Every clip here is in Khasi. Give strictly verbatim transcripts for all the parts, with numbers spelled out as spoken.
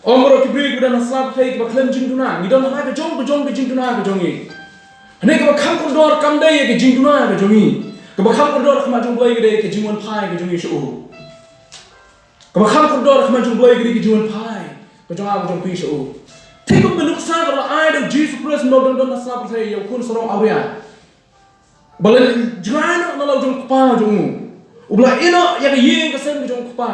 Ong baroh ki briew kiba don ha sla pyrthei kiba khlem jingduna, ngi don ha ka jong ka jong ka jingduna ka jong ngi. Hynrei kaba kham kordor kam dei ïa ka jingduna ka jong ngi. Kaba kham kordor ha khmat jong U Blei ka dei ka jingwanphai ka jong ngi sha u. Kaba kham kordor ha khmat jong U Blei ka dei ka jingwanphai ka jong nga ka jong phi sha u. Te kumba nuksa kaba la ai da U Jisu Khrist, nongdon don ha sla pyrthei, ïa u khun sarong awria. Ba la jngai noh na la u jong u kpa jong u. Uba la ïeh noh ïa ka ïing ka sem ka jong u kpa.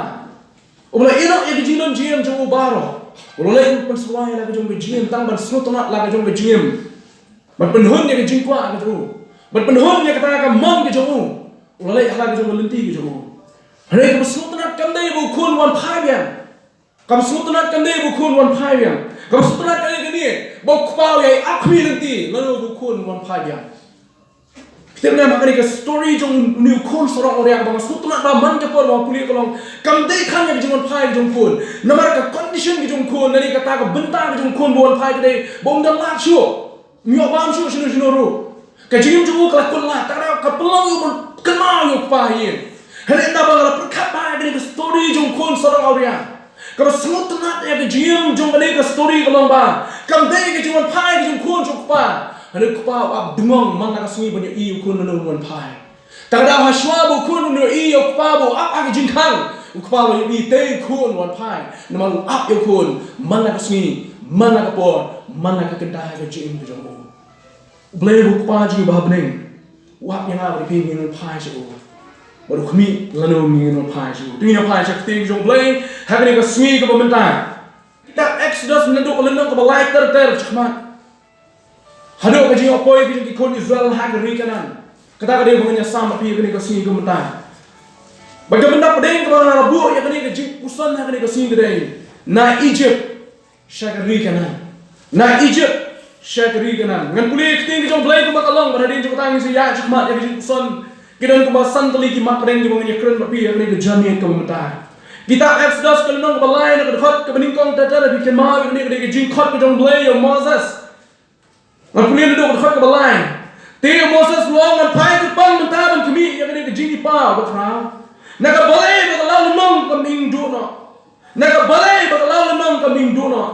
Uba la ïeh noh ïa ka jingdon jingem jong u baroh. U la leit pynsyrwa ïa la ka jong ka jingim tang ban sngewtynnat la ka jong ka jingim. Ban pynhun ïa ka jingkwah ka jong u. Ban pynhun ïa kata ka mon ka jong u. U la leit ha la ka jong ka lynti ka jong u. Hynrei kaba sngewtynnat kam dei ba u khun wan phai biang. Kaba sngewtynnat kam dei ba u khun wan phai biang. Kaba sngewtynnat ka dei kane, ba u kpa u ïai ap khmih lynti lano ba u khun wan phai biang. Phi tip ne em, ha kane ka story jong une u khun sarong awria, ba nga sngewtynnat ba man ka por ba nga pule ka long, kam dei tang ïa ka jingwan phai ka jong u khun. Namar ka condition ka jong u khun, lane kata ka bynta ka jong u khun ba wan phai ka dei ba um dang lad shuh. Um ïoh bam shuh shano shano ruh. Ka jingim jong u ka la kut lad, te ka pynlong ïa u ban kynmaw ïa u kpa hi. Hynrei ynda ba nga la pyrkhat ba ïa kane ka story jong u khun sarong awria, kaba sngewtynnat ïa ka jingim jong kane ka story ka long ba kam dei ka jingwan phai ka jong u khun sha u kpa. Hynrei u kpa u ap dngong man la ka sngi ban ïohi ïa u khun lano un wan phai. Te ka daw hashwa ba u khun un ïohi ïa u kpa ba u ap ha ka jingkhang, u kpa u la ïohi te u khun un wan phai. Namar u ap ïa u khun man la ka sngi, man la ka por, man la ka kynta ha ka jingim ka jong u. U Blei ba u Kpa jong ngi ba ha bneng, u ap ïa nga bad ïa phi ngin wan phai sha u. Bad u khmih lano ngin wan phai sha u. Te ngin wan phai sha ka ktien jong u Blei ha kane ka sngi kaba mynta. Kitab Exodus naduh ka lynnong kaba lai ter ter shakhmat haduh ka jingïoh poi ka jong ki khun Israel ha ka ri Kanaan. Kata ka dei ba ngin ïasam bad phi ha kane ka sngi kaba mynta. Bad ka bynta pdeng kaba nga la buh ïa kane ka jingpuson ha kane ka sngi ka dei, na Egypt sha ka ri Kanaan. Na Egypt sha ka ri Kanaan. Ngan pule ïa ka ktien ka jong u Blei kumba ka long, bad hadien jong kata ngin sa ïaid shakhmat ïa ka jingpuson. Ki don kumba san tylli ki mat pdeng kiba ngin ïakren bad phi ha kane ka janmiet kaba mynta. Kitab Exodus ka lynnong kaba lai, na ka dkhot kaba nyngkong ter ter, phi kynmaw ïa kane ka dei ka jingkhot ka jong u Blei ïa u Moses. Ngan pule naduh ka dkhot kaba lai. Te u Moses u ong, ngan phai kyrpang mynta ban khmih ïa kane ka jingïapaw, ko Trai. Na ka balei ba ka law lynnong kam ing duh noh? Na ka balei ba ka law lynnong kam ing duh noh?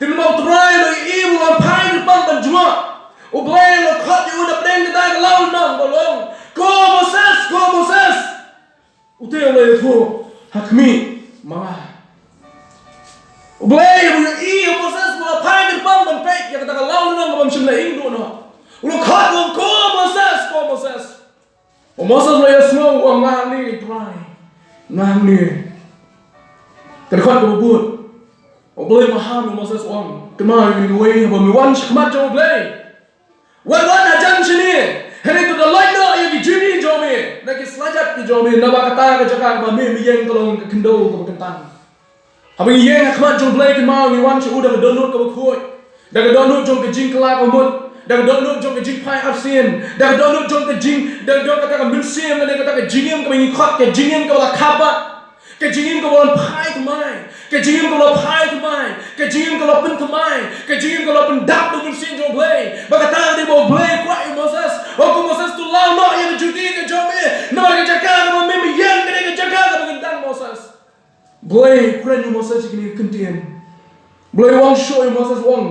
Te mynba u Trai u la ïohi ba u la phai kyrpang ban jngoh, u Blei u la khot ïa u na pdeng kata ka law lynnong bad u ong, ko Moses, ko Moses. Ute u la ïathuh, ha khmih ma nga. U Blei u ïohi ïa u Moses ba u la phai kyrpang ban peit ïa kata ka law lynnong kaba ym shym la ing duh noh. U la khot u ong, ko Moses, ko Moses. U Moses u la ïasngew, u ong, nga hangne Trai, nga hangne. Ka dkhot kaba bud, u Blei u maham ïa u Moses, u ong, kynmaw ïa kane kawei, haba me wan shakhmat jong u Blei, wan wan hajan shane, hynrei to da lait noh ïa ki jingim jong me na ki slajat ki jong me, naba kata ka jaka kaba me me ïeng ka long ka khyndew kaba kyntang. Haba ngi ïeng ha khmat jong u Blei, kynmaw, ngi wan sha u da ka dohnud kaba khuid, da ka dohnud jong ka jingkylla ka mut, da ka dohnud jong ka jingphai arsien, da ka dohnud jong ka jing, da ka dohnud kata ka mynsiem, da kata ka jingim kaba ngi khot ka jingim kaba la khabat, ka jingim kaba wan phai thymmai, ka jingim kaba la phai thymmai, ka jingim kaba la pynthymmai, ka jingim kaba la pyndap da u Mynsiem jong u Blei. Ba kata ka dei ba u Blei u kwah ïa u Moses. U ong, ko Moses, to law noh ïa ka juti ka jong me, namar ka jaka kaba me me ïeng ka dei ka jaka kaba kyntang, Moses. Blei u kren ïa u Moses ïa kine ki kyntien. Blei u ong shuh ïa u Moses, u ong,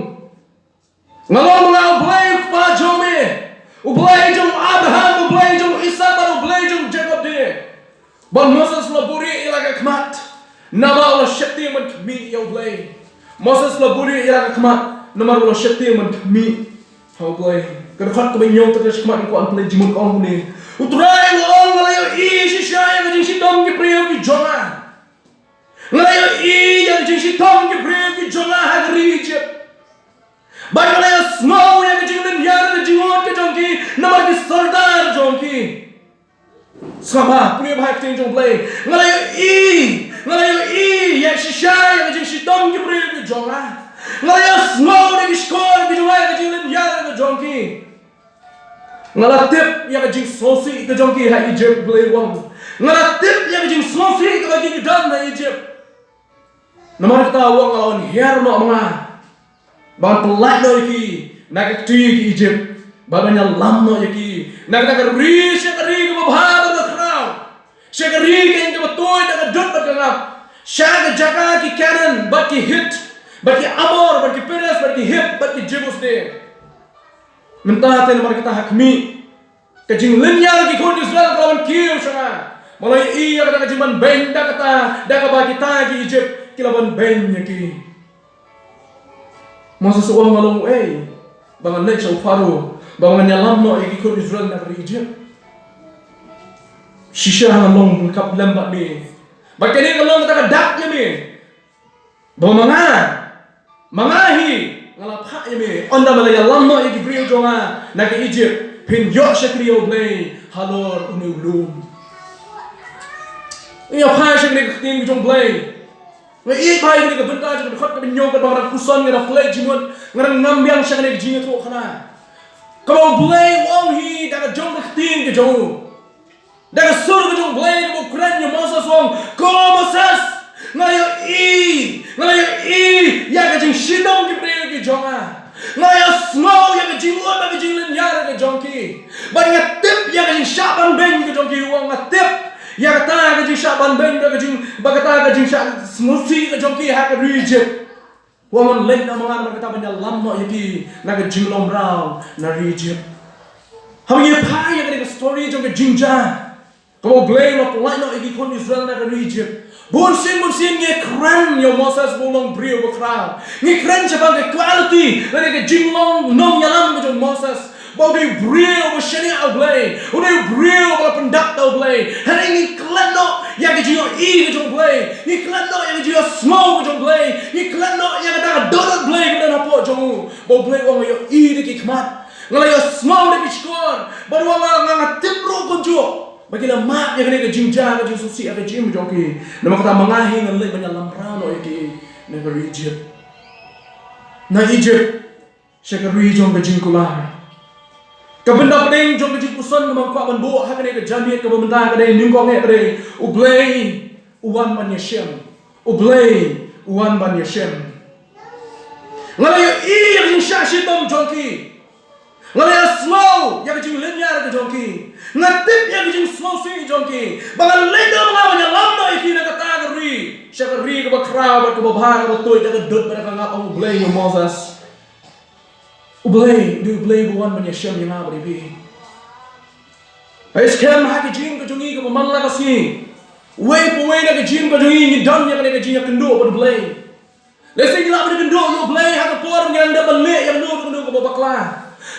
nga long ma nga u Blei u kpa jong me, u Blei jong u Abraham, u Blei jong u Isak bad u Blei jong u Jakob de. Bad Moses u la buhrieh ïa la ka khmat, naba u la sheptieng ban khmih ïa u Blei. Moses u la buhrieh ïa la ka khmat namar u la sheptieng ban khmih ha u Blei. Ka dkhot kaba hynñiew ter ter shakhmat, ngan kwah ban pule jingmut, ka ong kumne, u Trai u ong, nga la ïohi shisha ïa ka jingshitom ki briew ki jong nga. Nga la ïohi ïa ka jingshitom ki briew ki jong nga ha ka ri Ijipt. Bad nga la ïohsngew ïa ka jinglynñiar ka jingud ka jong ki namar ki sordar jong ki. Sngap bha, pule bha ïa ka ktien jong u Blei. Nga la ïohi, nga la ïohi ïa shisha ïa ka jingshitom ki briew ki jong nga. Nga la ïohsngew da ki shkor ki jong nga ïa ka jinglynñiar ka jong ki. Nga la tip ïa ka jingsngewsih ka jong ki ha Ijipt, Blei u ong. Nga la tip ïa ka jingsngewsih kaba ki don ha Ijipt. Namar kata u ong, nga la wan hiar noh ma nga ban pyllait noh ïa ki na ka kti ki Ijipt, bad ban ïalam noh ïa ki na kata ka ri, sha ka ri kaba bha bad kaba khraw, sha ka ri kaba tuid da ka dud bad ka ngap, sha ka jaka ki Kanaan bad ki Hit bad ki Amor, bad ki Periz, bad ki Hit, bad ki Jebus de. Mynta te namar kata ha khmih, ka jinglynñiar ki khun Israel ka la wan kiew sha nga. Mano ïa i ïa kata ka jingban beiñ da kata, da kaba kita ki Ijipt ki la ban beiñ ïa ki. Moses u ong, nga long uei ba ngan leit sha u Pharaoh, ba ngan ïalam noh ïa ki khun Israel na ka ri Ijipt? Shisha nga long ryngkat lem bad me. Bad kane ka long kata ka dak ïa me. Ba ma nga, ma nga hi, nga la phah ïa me, ynda me la ïalam noh ïa ki briew jong nga na ka Ijipt, phin ïoh shakri ïa U Blei halor une u lum. Ïa phai sha kane ka ktien ka jong U Blei. Nga ïeit bha ïa kane ka bynta jong ka dkhot kaba hynñiew, katba nga dang puson, nga dang pynleit jingmut, nga dang ngam biang sha kane ka jingïathuhkhana. Kaba U Blei u ong hi da ka jong ka ktien ka jong u. Da ka sur ka jong U Blei kaba u kren ïa u Moses, u ong, ko Moses, nga la ïohi, nga la ïohi ïa ka jingshitom ki briew ki jong nga. Nga la ïohsngew ïa ka jingud bad ka jinglynñiar ka jong ki. Bad nga tip ïa ka jingshah ban beiñ ka jong ki, u ong, nga tip ïa kata ka jingshah ban beiñ bad ka jing, bad kata ka jingshah sngewsih ka jong ki ha ka ri Ijipt. Wan leit na ma nga namar kata ban ïalam noh ïa ki na ka jinglong mraw na ri Ijipt. Haba ngi phai ïa kane ka story jong ka jingjia kaba U Blei u la pynlait noh ïa ki khun Israel na ka ri Ijipt, bun sien bun sien ngi kren ïa u Moses ba u long briew ba khraw. Ngi kren shaphang ka quality lane ka jinglong nongïalam ka jong u Moses. Ba u dei u briew ba shaniah U Blei, u dei u briew ba la pyndap da U Blei. Hynrei ngi klet noh ïa ka jingïohi ka jong U Blei, ngi klet noh ïa ka jingïohsngew ka jong U Blei, ngi klet noh ïa kata ka dohnud Blei kaba don hapoh jong u. Ba U Blei u ong, nga la ïohi da ki khmat, nga la ïohsngew da ki shkor, bad u ong, nga, nga tip ruh kumjuh ba ki la mad ïa kane ka jingjia ka jingsngewsih ha ka jingim jong ki. Namar kata ma nga hi ngan leit ban ïalam mraw noh ïa ki na ka ri Ijipt. Na Ijipt sha ka ri jong ka jingkular. Ka bynta pdeng jong ka jingpuson kaba nga kwah ban buh ha kane ka janmiet kaba mynta ka dei nyngkong eh ka dei, U Blei u wan ban ïashem. U Blei u wan ban ïashem. Nga la ïohi ïa ka jingshah shitom jong ki. Nga la ïohsngew ïa ka jinglynñiar ka jong ki. Nga tip ïa ka jingsngewsih jong ki. Ba ngan leit da ma nga ban ïalam noh ïa ki na kata ka ri, sha ka ri kaba khraw bad kaba bha, kaba tuid da ka dud bad da ka ngap, ong U Blei ïa u Moses. U Blei, u dei U Blei ba u wan ban ïashem ïa nga bad ïa phi. Haba skhem ha ka jingim ka jong ngi kaba man la ka sngi, uwei pa uwei na ka jingim ka jong ngi ngi don ïa kane ka jingïakynduh bad U Blei. Lehse ngi lah ban ïakynduh ïa U Blei ha ka por ba ngi dang dep ban leh ïa kano kano kaba bakla.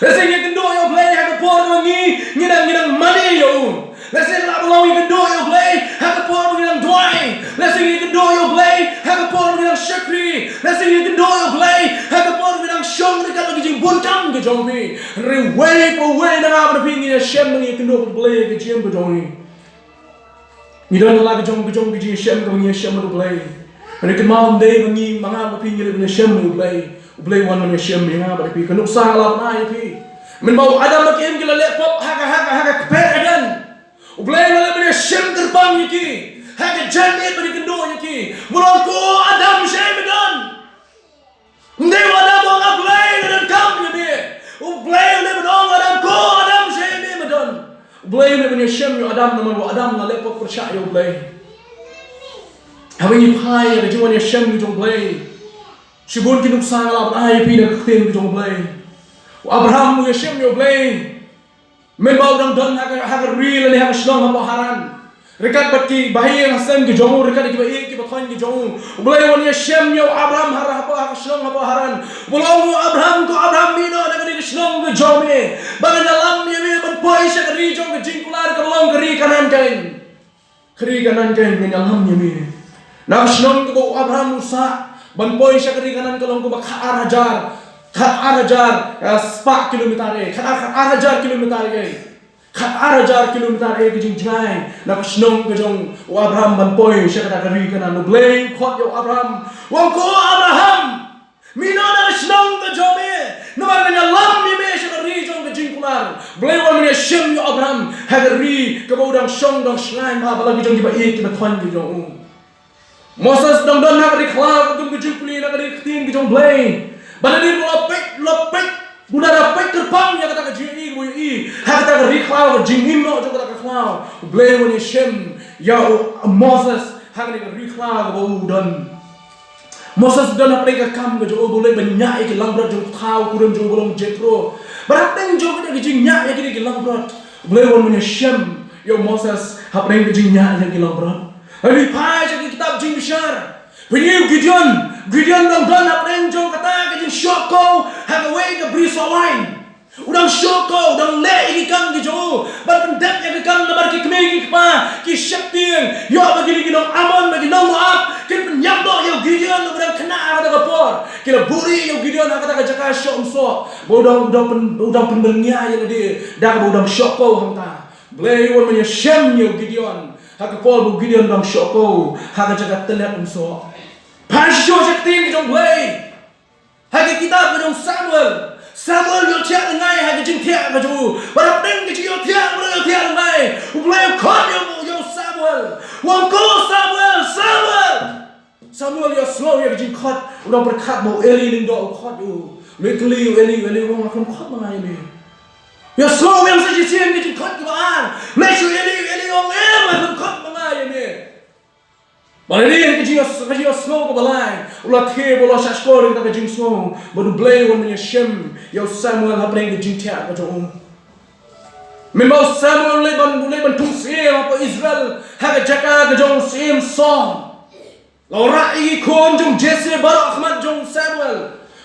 Lehse ngi ïakynduh ïa U Blei ha ka por ba ngi, ngi dang, ngi dang mane ïa u. Lehse ngi lah ban long ïakynduh ïa U Blei ha ka por ba ngi dang duwai. Lehse ngi ïakynduh ïa U Blei ha ka por ba ngi dang shakri. Lehse ngi ïakynduh ïa U Blei ha ka por ba ngi dang shong ryngkat bad ka jingbun kam ka jong phi. Hynrei uwei pa uwei na nga bad phi ngi ïashem, ngi ïakynduh bad U Blei ha ka jingim ka jong ngi. Ngi don la ka jong ka jong ka jingïashem kaba ngi ïashem bad U Blei. Hynrei kynmaw, ym dei ba ngi, ma nga bad phi ngi leit ban ïashem bad U Blei. U Blei u wan ban ïashem ïa nga bad phi. Ka nuksa nga la pyni ïa phi, mynba u Adam bad ka Im ki la leh pop ha ka, ha ka, ha ka kper Eden, U Blei u la leit ban ïashem kyrpang ïa ki ha ka janmiet ban ïakynduh ïa ki. Ba u ong, ko Adam, shaei me don? Ym dei u Adam u ong, A Blei, nga donkam ïa me. U Blei u leit ban ong, Adam, ko Adam, shaei me me don? U Blei u leit ban ïashem ïa u Adam namar u Adam u la leh pop pyrshah ïa U Blei. Haba ngi phai ïa ka jingwan ïashem ka jong U Blei, shibun ki nuksa nga la pyni ïa phi na ka ktien ka jong U Blei. U Abraham u ïashem ïa U Blei. Mynba u dang don ha ka, ha ka ri lane ha ka shnong hapoh Haran, ryngkat bad ki bahaïing hasem ki jong u, ryngkat bad ki ba-ïeit ki bathoiñ ki jong u, U Blei u wan ïashem ïa u Abraham ha, ha, ha ka shnong hapoh Haran. U Blei u ong, Abraham, ko Abraham, mih noh na kane ka shnong ka jong me, ba ngan ïalam ïa me ban poi sha ka ri jong ka jingkular kaba long ka ri Kanaan kein. Ka ri Kanaan kein, ngan ïalam ïa me. Na ka shnong kaba u Abraham u sah ban poi sha ka ri Kanaan ka long kaba khatar hajar, khatar hajar, eh, spah kilometer eh, khatar, khatar hajar kilometer eh. Khatar hajar kilometer eh ka jingjngai na ka shnong ka jong u Abraham ban poi sha kata ka ri Kanaan. U Blei u khot ïa u Abraham, u ong, ko Abraham, mih noh na ka shnong ka jong me, namar ngan ïalam ïa me sha ka ri jong ka jingkular. U Blei u wan ban ïashem ïa u Abraham ha ka ri kaba u dang shong dang shngaiñ bad la ki jong ki ba-ïeit ki bathoiñ ki jong u. Moses dang don ha ka ri khlaw, ka kum ka jingpule na ka ri ktien ka jong U Blei. Bad hadien ba u la peit, u la peit, u la peit kyrpang ïa kata ka jingïohi kaba u ïohi ha kata ka ri khlaw, ka jingim noh jong kata ka khlaw, U Blei u wan ïashem ïa u Moses ha kane ka ri khlaw kaba u don. Moses u don hapdeng ka kam ka jong u ba u leit ban ñiah ïa ki langbrot jong u thaw kurim jong u ba long Jethro. Bad hapdeng jong kane ka jingñiah ïa kine ki langbrot, U Blei u wan ban ïashem ïa u Moses hapdeng ka jingñiah ïa ki langbrot. Hynrei phai sha ki kitab Jingbishar, phin ïohi ïa u Gideon. Gideon u dang don hapdeng jong kata ka jingshoh kew ha kawei ka bri soh waiñ. U dang shoh kew, u dang leh ïa ki kam ki jong u ban pyndep ïa ki kam, namar ki kmie ki kpa ki sheptieng ïoh ba kine ki nong Ammon bad ki nong Moab kin pynïap noh ïa u Gideon uba dang khynnah ha kata ka por. Ki la buhrieh ïa u Gideon ha kata ka jaka shoh umsoh ba u dang, u dang pyn, u dang pynbyrngia ïa lade da kaba u dang shoh kew hangta. Blei u wan ban ïashem ïa u Gideon ha ka por ba u Gideon u dang shoh kew ha ka jaka tylliat umsoh. Phai shisha sha ka ktien ka jong U Blei. Ha ka kitab ka jong u Samuel, Samuel u ïohthiah lyngngai ha ka jingthiah ka jong u. Bad hapdeng ka jingïohthiah, u ïohthiah lyngngai, U Blei u khot ïa u, ïa u Samuel. U ong, "Ko Samuel, Samuel!" Samuel u ïohsngew ïa ka jingkhot, u dang pyrkhat ba u Eli lyngdoh u khot ïa u. U leit kylli u Eli, u Eli u ong, "Lada khlem khot ma nga ïa me." U ïohsngew ïa u sa shisien ka jingkhot kaba ar. U leit sha u Eli, u Eli u ong, "Em, lada khlem khot ma nga ïa me." Bad ha kane ka jingïohs-, ka jingïohsngew kaba lai, u la thied, u la shahshkor ïa kata ka jingsngew. Bad U Blei u wan ban ïashem ïa u Samuel hapdeng ka jingthiah ka jong u. Mynba u Samuel u leit ban, u leit ban thung syiem hapoh Israel ha ka jaka ka jong u syiem Saul, la wanrah ïa ki khun jong u Jesse baroh ha khmat jong u Samuel.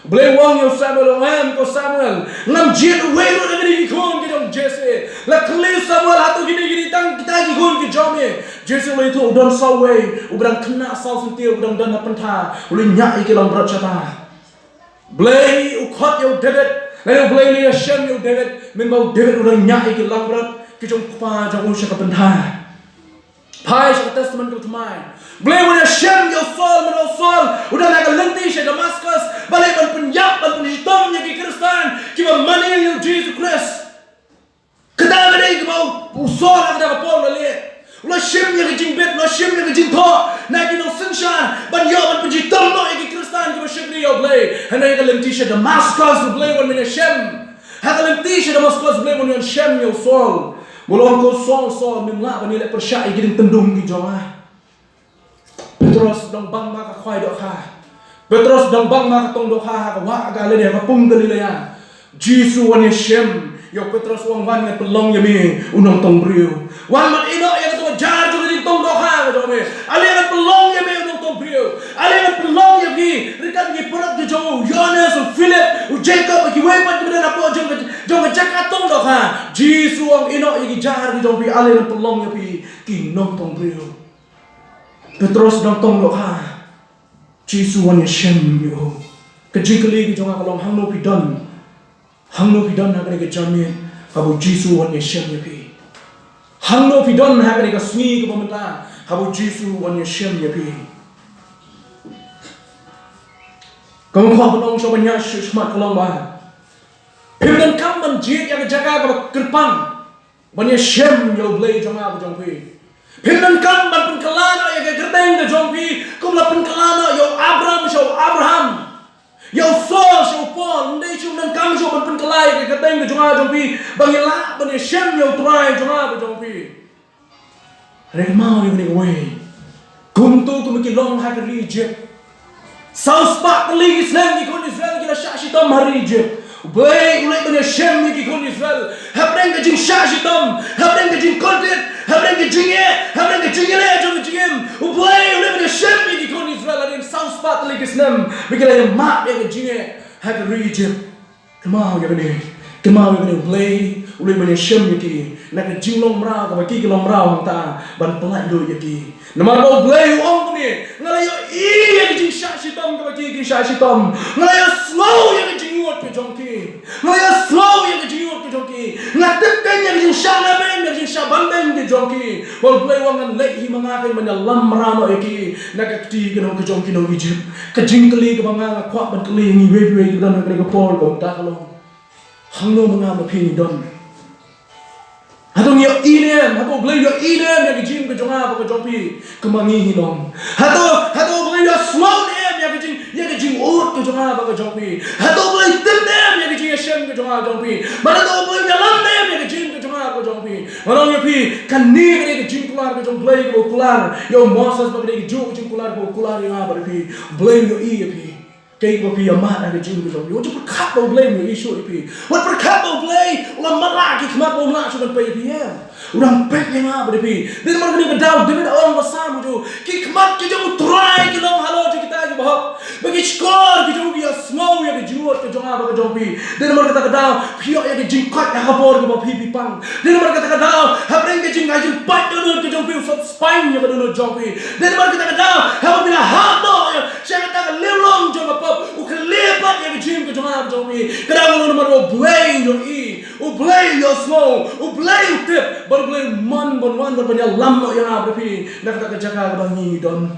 U Blei u ong ïa u Samuel, u ong, "Em, ko Samuel, ngam jied uwei ruh na kine ki khun ki jong u Jesse." La kylli u Samuel, "Hato kine, kine tang kita ki khun ki jong me?" Jesse u la ïathuh, "U don sa uwei, uba dang khynnah saw snem, uba dang don ha pyntha, u la ñiah ïa ki langbrot shata." U Blei u khot ïa u David, lane U Blei u la ïashem ïa u David mynba u David u dang ñiah ïa ki langbrot ki jong u kpa jong u sha ka pyntha. Phai sha ka Testament kaba thymmai. U Blei u wan ïashem ïa u Saul, mynba u Saul u don ha ka lynti sha Damascus, ba leit ban pynïap, ban pynshitom ïa ki Khristan kiba mane ïa u Jisu Khrist. Kata ka dei kaba u Saul ha kata ka por u la leh. U la shim ïa ka jingbit, u la shim ïa ka jingthoh na ki nongsynshar ban ïoh ban pynshitom noh ïa ki Khristan kiba shakri ïa U Blei. Hynrei ha ka lynti sha Damascus U Blei u wan ban ïashem. Ha ka lynti sha Damascus U Blei u wan ïashem ïa u Saul. U ong, "Ko Saul, Saul, mem lah ban ïaleh pyrshah ïa ki jingtynrong ki jong nga." Petros u dang bang ma ka khwai dohkha. Petros u dang bang ma ka tong dohkha ha ka wah Galilea, ha ka pung Galilea. Jisu u wan ïashem ïa u Petros, u ong, "Wan, ngan pynlong ïa me u nongtong briew. Wan, wan ïehnoh ïa kata ka jar jong ka jingtong dohkha ka jong me. Ale ngan pynlong ïa me u nongtong briew. Ale ngan pynlong ïa phi ryngkat ki paralok ki jong u Ïoannis, u Philip, u Jakob, kiwei pat kiba don hapoh jong ka, jong ka jaka tong dohkha." Jisu u ong, "Ïehnoh ïa ki jar ki jong phi, ale ngan pynlong ïa phi ki nongtong briew." Petros u dang tong dohkha. Jisu u wan ïashem ïa u. Ka jingkylli ka jong nga ka long, hangno phi don? Hangno phi don ha kane ka janmiet haba u Jisu u wan ïashem ïa phi? Hangno phi don ha kane ka sngi kaba mynta haba u Jisu u wan ïashem ïa phi? Kaba nga kwah ban ong sha ban ïa shu shmat ka long ba phim donkam ban jied ïa ka jaka kaba kyrpang ban ïashem ïa U Blei jong nga bad jong phi. Phim donkam ban pynkylla noh ïa ka kyrteng ka jong phi kum la pynkylla noh ïa u Abram sha u Abraham, ïa u Saul sha u Paul. Ym dei shuh, ym donkam shuh ban pynkylla ïa ka kyrteng ka jong nga jong phi ba ngin lah ban ïashem ïa U Trai jong nga bad jong phi. Hynrei kynmaw ïa kane kawei. Kumto kum ki long ha ka ri Ijipt. Saw spah tylli ki snem ki khun Israel ki la shah shitom ha ri Ijipt. U Blei u leit ban ïashem ïa ki khun Israel hapdeng ka jingshah shitom, hapdeng ka jingkordit, hapdeng ka jingeh, hapdeng ka jingeh jong ka jingim. U Blei u leit ban ïashem ïa ki khun Israel hadien saw spah tylli ki snem ba ki la ïamap ïa ka jingeh ha ka ri Ijipt. Kynmaw ïa kane, kynmaw ïa kane, U Blei u leit ban ïashem ïa ki na ka jinglong mraw kaba ki ki long mraw hangta ban pyllait lut ïa ki. Namar ba U Blei u ong kumne, nga la ïohi ïa ka jingshah shitom kaba ki ki shah shitom. Nga la ïohsngew ïa ka jingïud ka jong ki. Nga la ïohsngew ïa ka jingïud ka jong ki. Nga tip kein ïa ka jingshah lamen, ïa ka jingshah ban beiñ ka jong ki. Ba U Blei u ong ngan leit hi ma nga kein ban ïalam mraw noh ïa ki na ka kti ka nong ka jong ki nong Ijipt. Ka jingkylli kaba nga nga kwah ban kylli ïa ngi iwei pa iwei kiba don ha kane ka por kumta ka long, hangno ma nga ma phi ngi don? Hato ngi ïohi ne em? Hato U Blei u ïohi ne em ïa ka jingim ka jong nga bad ka jong phi kumba ngi ngi long? Hato, hato U Blei u ïohsngew ne em ïa ka jing, ïa ka jingud ka jong nga bad ka jong phi? Hato U Blei u tip ne em ïa ka jing shem ka jong nga jong phi. Bad haba U Blei u ïalam da ïa ka jingim ka jong nga ka jong phi, nga ong ïa phi, kane ka dei ka jingkular ka jong U Blei kaba u kular ïa u Moses, bad ka dei kajuh ka jingkular kaba u kular ïa nga bad ïa phi. U Blei u ïohi ïa phi. Kaei kaba phi ïa mad ha ka jingim ka jong phi. Wat ju pyrkhat ba U Blei u ïohi shuh ïa phi. Wat pyrkhat ba U Blei u la mareh ki khmat ba um lah shuh ban peit ïa phi, em. U dang peit ïa nga bad ïa phi. Dei namar kane ka daw David u ong ha ka Salm, u ong, ki khmat ki jong U Trai ki long halor jong kita kiba hok, bad ki shkor ki jong u ki ïohsngew ïa ka jingmut ka jong nga bad ka jong phi. Dei namar kata ka daw phi ïoh ïa ka jingkoit ha ka por kaba phi, phi pang. Dei namar kata ka daw hapdeng ka jing, ka jingpait dohnud ka jong phi, U Blei u sot spaiñ ïa ka dohnud jong phi. Dei namar kata ka daw haba phi la hap noh ïa sha kata ka liang long jong ka pop, u khleh pat ïa ka jingim ka jong nga ka jong phi. Ka daw long namar ba U Blei u ïohi, U Blei u ïohsngew, U Blei u tip, bad U Blei u mon ban wan, ban, ban ïalam noh ïa nga bad ïa phi na kata ka jaka kaba ngi don.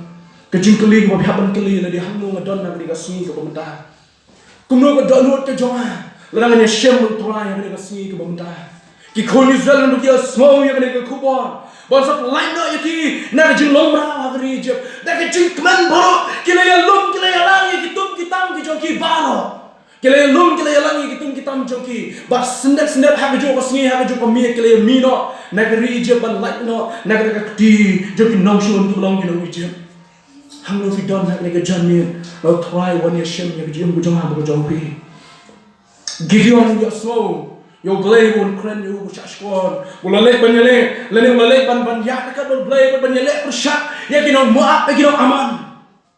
Ka jingkylli kaba phi hap ban kylli lade, hangno nga don ha kane ka sngi kaba mynta? Kumno ka dohnud ka jong nga? Lada ngan ïashem bad U Trai ha kane ka sngi kaba mynta, ki khun Israel ba ki ïohsngew ïa kane ka khubor, ba un sa pyllait noh ïa ki na ka jinglong mraw ha ka ri Egypt, da ka jingkmen baroh ki la ïalum, ki la ïalang ïa ki tum ki tam ki jong ki baroh. Ki la ïalum, ki la ïalang ïa ki tum ki tam jong ki. Bad shen shen ha kajuh ka sngi, ha kajuh ka miet ki la ïamih noh na ka ri Egypt ban lait noh na kata ka kti jong ki nongshun kiba long ki nong Egypt. Hangno phi don ha kane ka janmiet? Lada U Trai u wan ïashem ïa ka jingim ka jong nga bad ka jong phi, Gideon u ïohsngew ïa U Blei ba un kren ïa u, ba un shah shkor, ba un leit ban ïaleh, lane ba un leit ban, ban ïaid ryngkat bad U Blei, ban ïaleh pyrshah ïa ki nong Moab, ïa ki nong Ammon.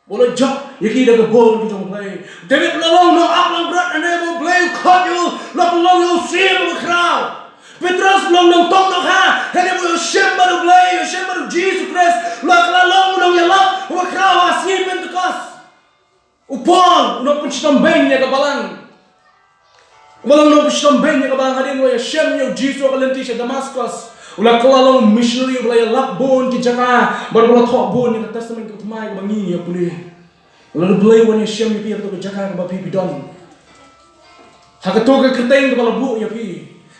Ba un leit jop ïa ki da ka bor ka jong U Blei. David u la long nongap langbrot hynrei ba U Blei u khot ïa u, u la pynlong ïa u syiem uba khraw. Petros u long nongtong dohkha hynrei ba u ïashem bad U Blei, u ïashem bad U Jisu Khrist, u la, u la long u nongïalap uba khraw ha ka sngi Pentekost. U Paul u nongpynshitom beiñ ïa ka balang, u la long nongpynshitom beiñ ïa ka balang hadien ba u la ïashem ïa U Jisu ha ka lynti sha Damaskos. U la kylla long u missionary uba la ïalap bun ki jaka bad uba la thoh bun ïa ka Testament Kaba Thymmai kaba ngi ïa pule. Lada U Blei u wan ïashem ïa phi ha kato ka jaka kaba phi, phi don, ha kato ka kyrteng kaba la buh ïa phi,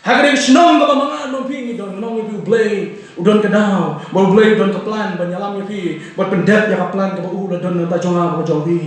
ha kane ka shnong kaba ma nga, ma phi ngi don, ngan ong ïa phi, U Blei u don ka daw, bad U Blei u don ka plan ban ïalam ïa phi, ban pyndep ïa ka plan kaba u la don na ka bynta jong nga bad ka jong phi.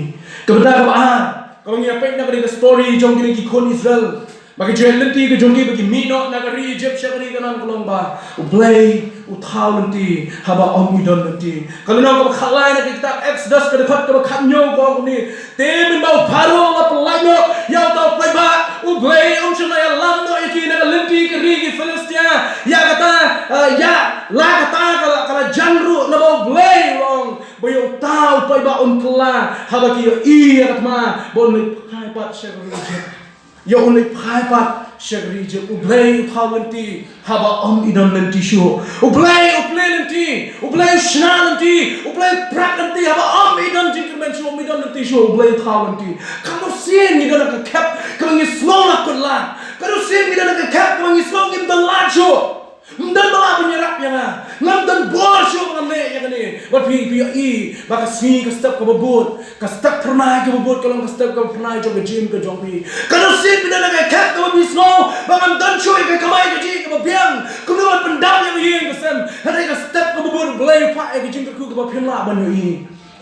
Ka bynta kaba ar kaba ngi ïa peit na kane ka story jong kine ki khun Israel, ba ka jingïaid lynti ka jong ki ba ki mih noh na ka ri Egypt sha ka ri Kanaan ka long ba U Blei u thaw lynti haba ym i don lynti. Ka lynnong kaba khatlai na ka kitab Exodus, ka dkhot kaba khathynñiew, ka ong kumne: Te mynba u Pharaoh u la pyllait noh ïa uta u paidbah, U Blei um shym la ïalam noh ïa ki na ka lynti ka ri ki Philistia. Ïa kata, eh, ïa la kata ka la, ka la jan ruh, naba U Blei u ong ba ïa uta u paidbah un kylla haba ki ïohi ïa ka thma, ba un leit phai pat sha ka ri Egypt. Ïa u leit phai pat sha ka ri Egypt. U Blei u thaw lynti haba ym i don lynti shuh. U Blei u plie lynti, U Blei u shna lynti, U Blei u prap lynti haba ym i don jingkyrmen shuh, ym i don lynti shuh. U Blei u thaw lynti. Katno sien ngi don ha ka khep kaba ngi sngew la kut lad. Katno sien ngi don ha ka khep kaba ngi sngew ngim don lad shuh. Ym don ba lah ban ïarap ïa nga. Ngam don bor shuh ba ngan leh ïa kane. Bad phi, phi ïohi ba ka sngi, ka step kaba bud, ka step phyrnai kaba bud ka long ka step kaba phyrnai jong ka jingim ka jong phi. Katno sien phi don ha ka khep kaba phi sngew ba ngam don shuh ïa ka kamai kajih kaba biang, kumno ban pyndap ïa ka ïing ka sem. Hynrei ka step kaba bud, U Blei u phah ïa ka jingkyrkhu kaba phim lah ban ïohi,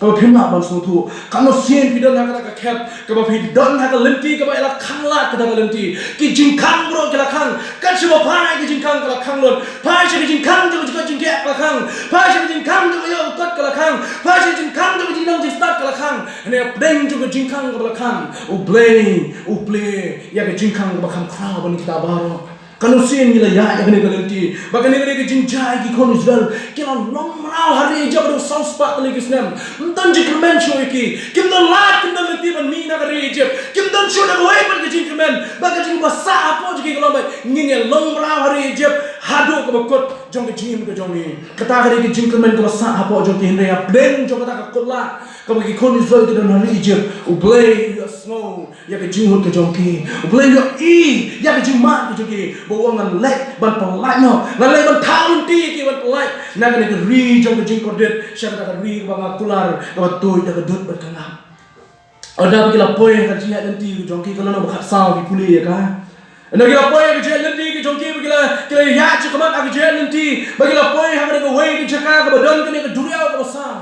kaba phim lah ban sngewthuh. Katno sien phi don ha kata ka khep kaba phi don ha ka lynti kaba la khang lad kata ka lynti. Ki jingkhang baroh ki la khang. Kat shaba phai ka jingkhang ka la khang lut. Phai sha ka jingkhang jong ka jingkoit jingkhiah ka la khang. Phai sha ka jingkhang jong ka ïoh ka kot ka la khang. Phai sha ka jingkhang jong ka jingnang jingstad ka la khang. Hynrei hapdeng jong ka jingkhang kaba la khang, U Blei u plie ïa ka jingkhang kaba kham khraw ban kita baroh. Katno sien ngi la ïaid ïa kane ka lynti, ba kane ka dei ka jingjia ïa ki khun Israel. Ki la long mraw ha ri Egypt haduh saw spah tylli ki snem. Ym don jingkyrmen shuh ïa ki. Kim don lad, kim don lynti ban mih na ka ri Egypt. Kim don shuh da kawei pat ka jingkyrmen. Ba ka jingbasah hapoh jong ki ka long ba ngin ïa long mraw ha ri Egypt haduh kaba kut jong ka jingim ka jong ngi. Kata ka dei ka jingkyrmen kaba sah hapoh jong ki, hynrei hapdeng jong kata ka kut lad kaba ki khun Israel ki don ha ri Egypt, U Blei u ïohsngew ïa ka jingmut ka jong ki. U Blei u ïohi ïa ka jingmad ka jong ki, ba u ong, ngan leit ban pyllait noh, ngan leit ban thaw lynti ïa ki ban pyllait na kane ka ri jong ka jingkordit sha kata ka ri kaba nga kular, kaba tuid da ka dud bad ka ngap. Ynda ba ki la poi ha ka jingïaid lynti ka jong ki, ka lynnong ba khatsaw, phi pule ïa ka. Ynda ki la poi ha ka jingïaid lynti ka jong ki, ba ki la, ki la ïaid shakhmat ha ka jingïaid lynti, ba ki la poi ha kane kawei ka jaka kaba don kane ka duriaw kaba saw.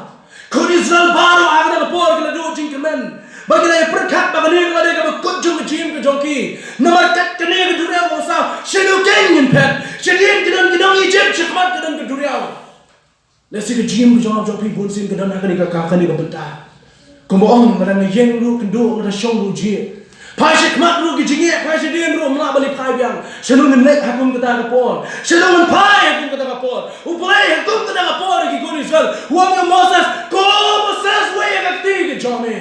Khun Israel baroh ha kata ka por ki la duh jingkyrmen, ba ki la ïa pyrkhat ba kane ka la dei kaba kut jong ka jingim ka jong jong ki. Namar kat kane ka duriaw kaba saw, shano keiñ ngin phet? Shadien ka don ki nong Ijipt, shakhmat ka don ka duriaw. Lehse ka jingim ka jong nga jong phi bunsien ka don ha kane ka, ka, kane ka bynta. Kumba ong, lada nga ïeng ruh kynduh, lada shong ruh jhieh. Phai shakhmat ruh ki jingeh, phai shadien ruh ym lah ban ïa phai biang. Shano ngin leit ha kum kata ka por? Shano ngin phai ha kum kata ka por? U Blei ha kum kata ka por ha ki khun Israel u ong ïa u Moses, ko Moses, wei ïa ka kti ka jong me.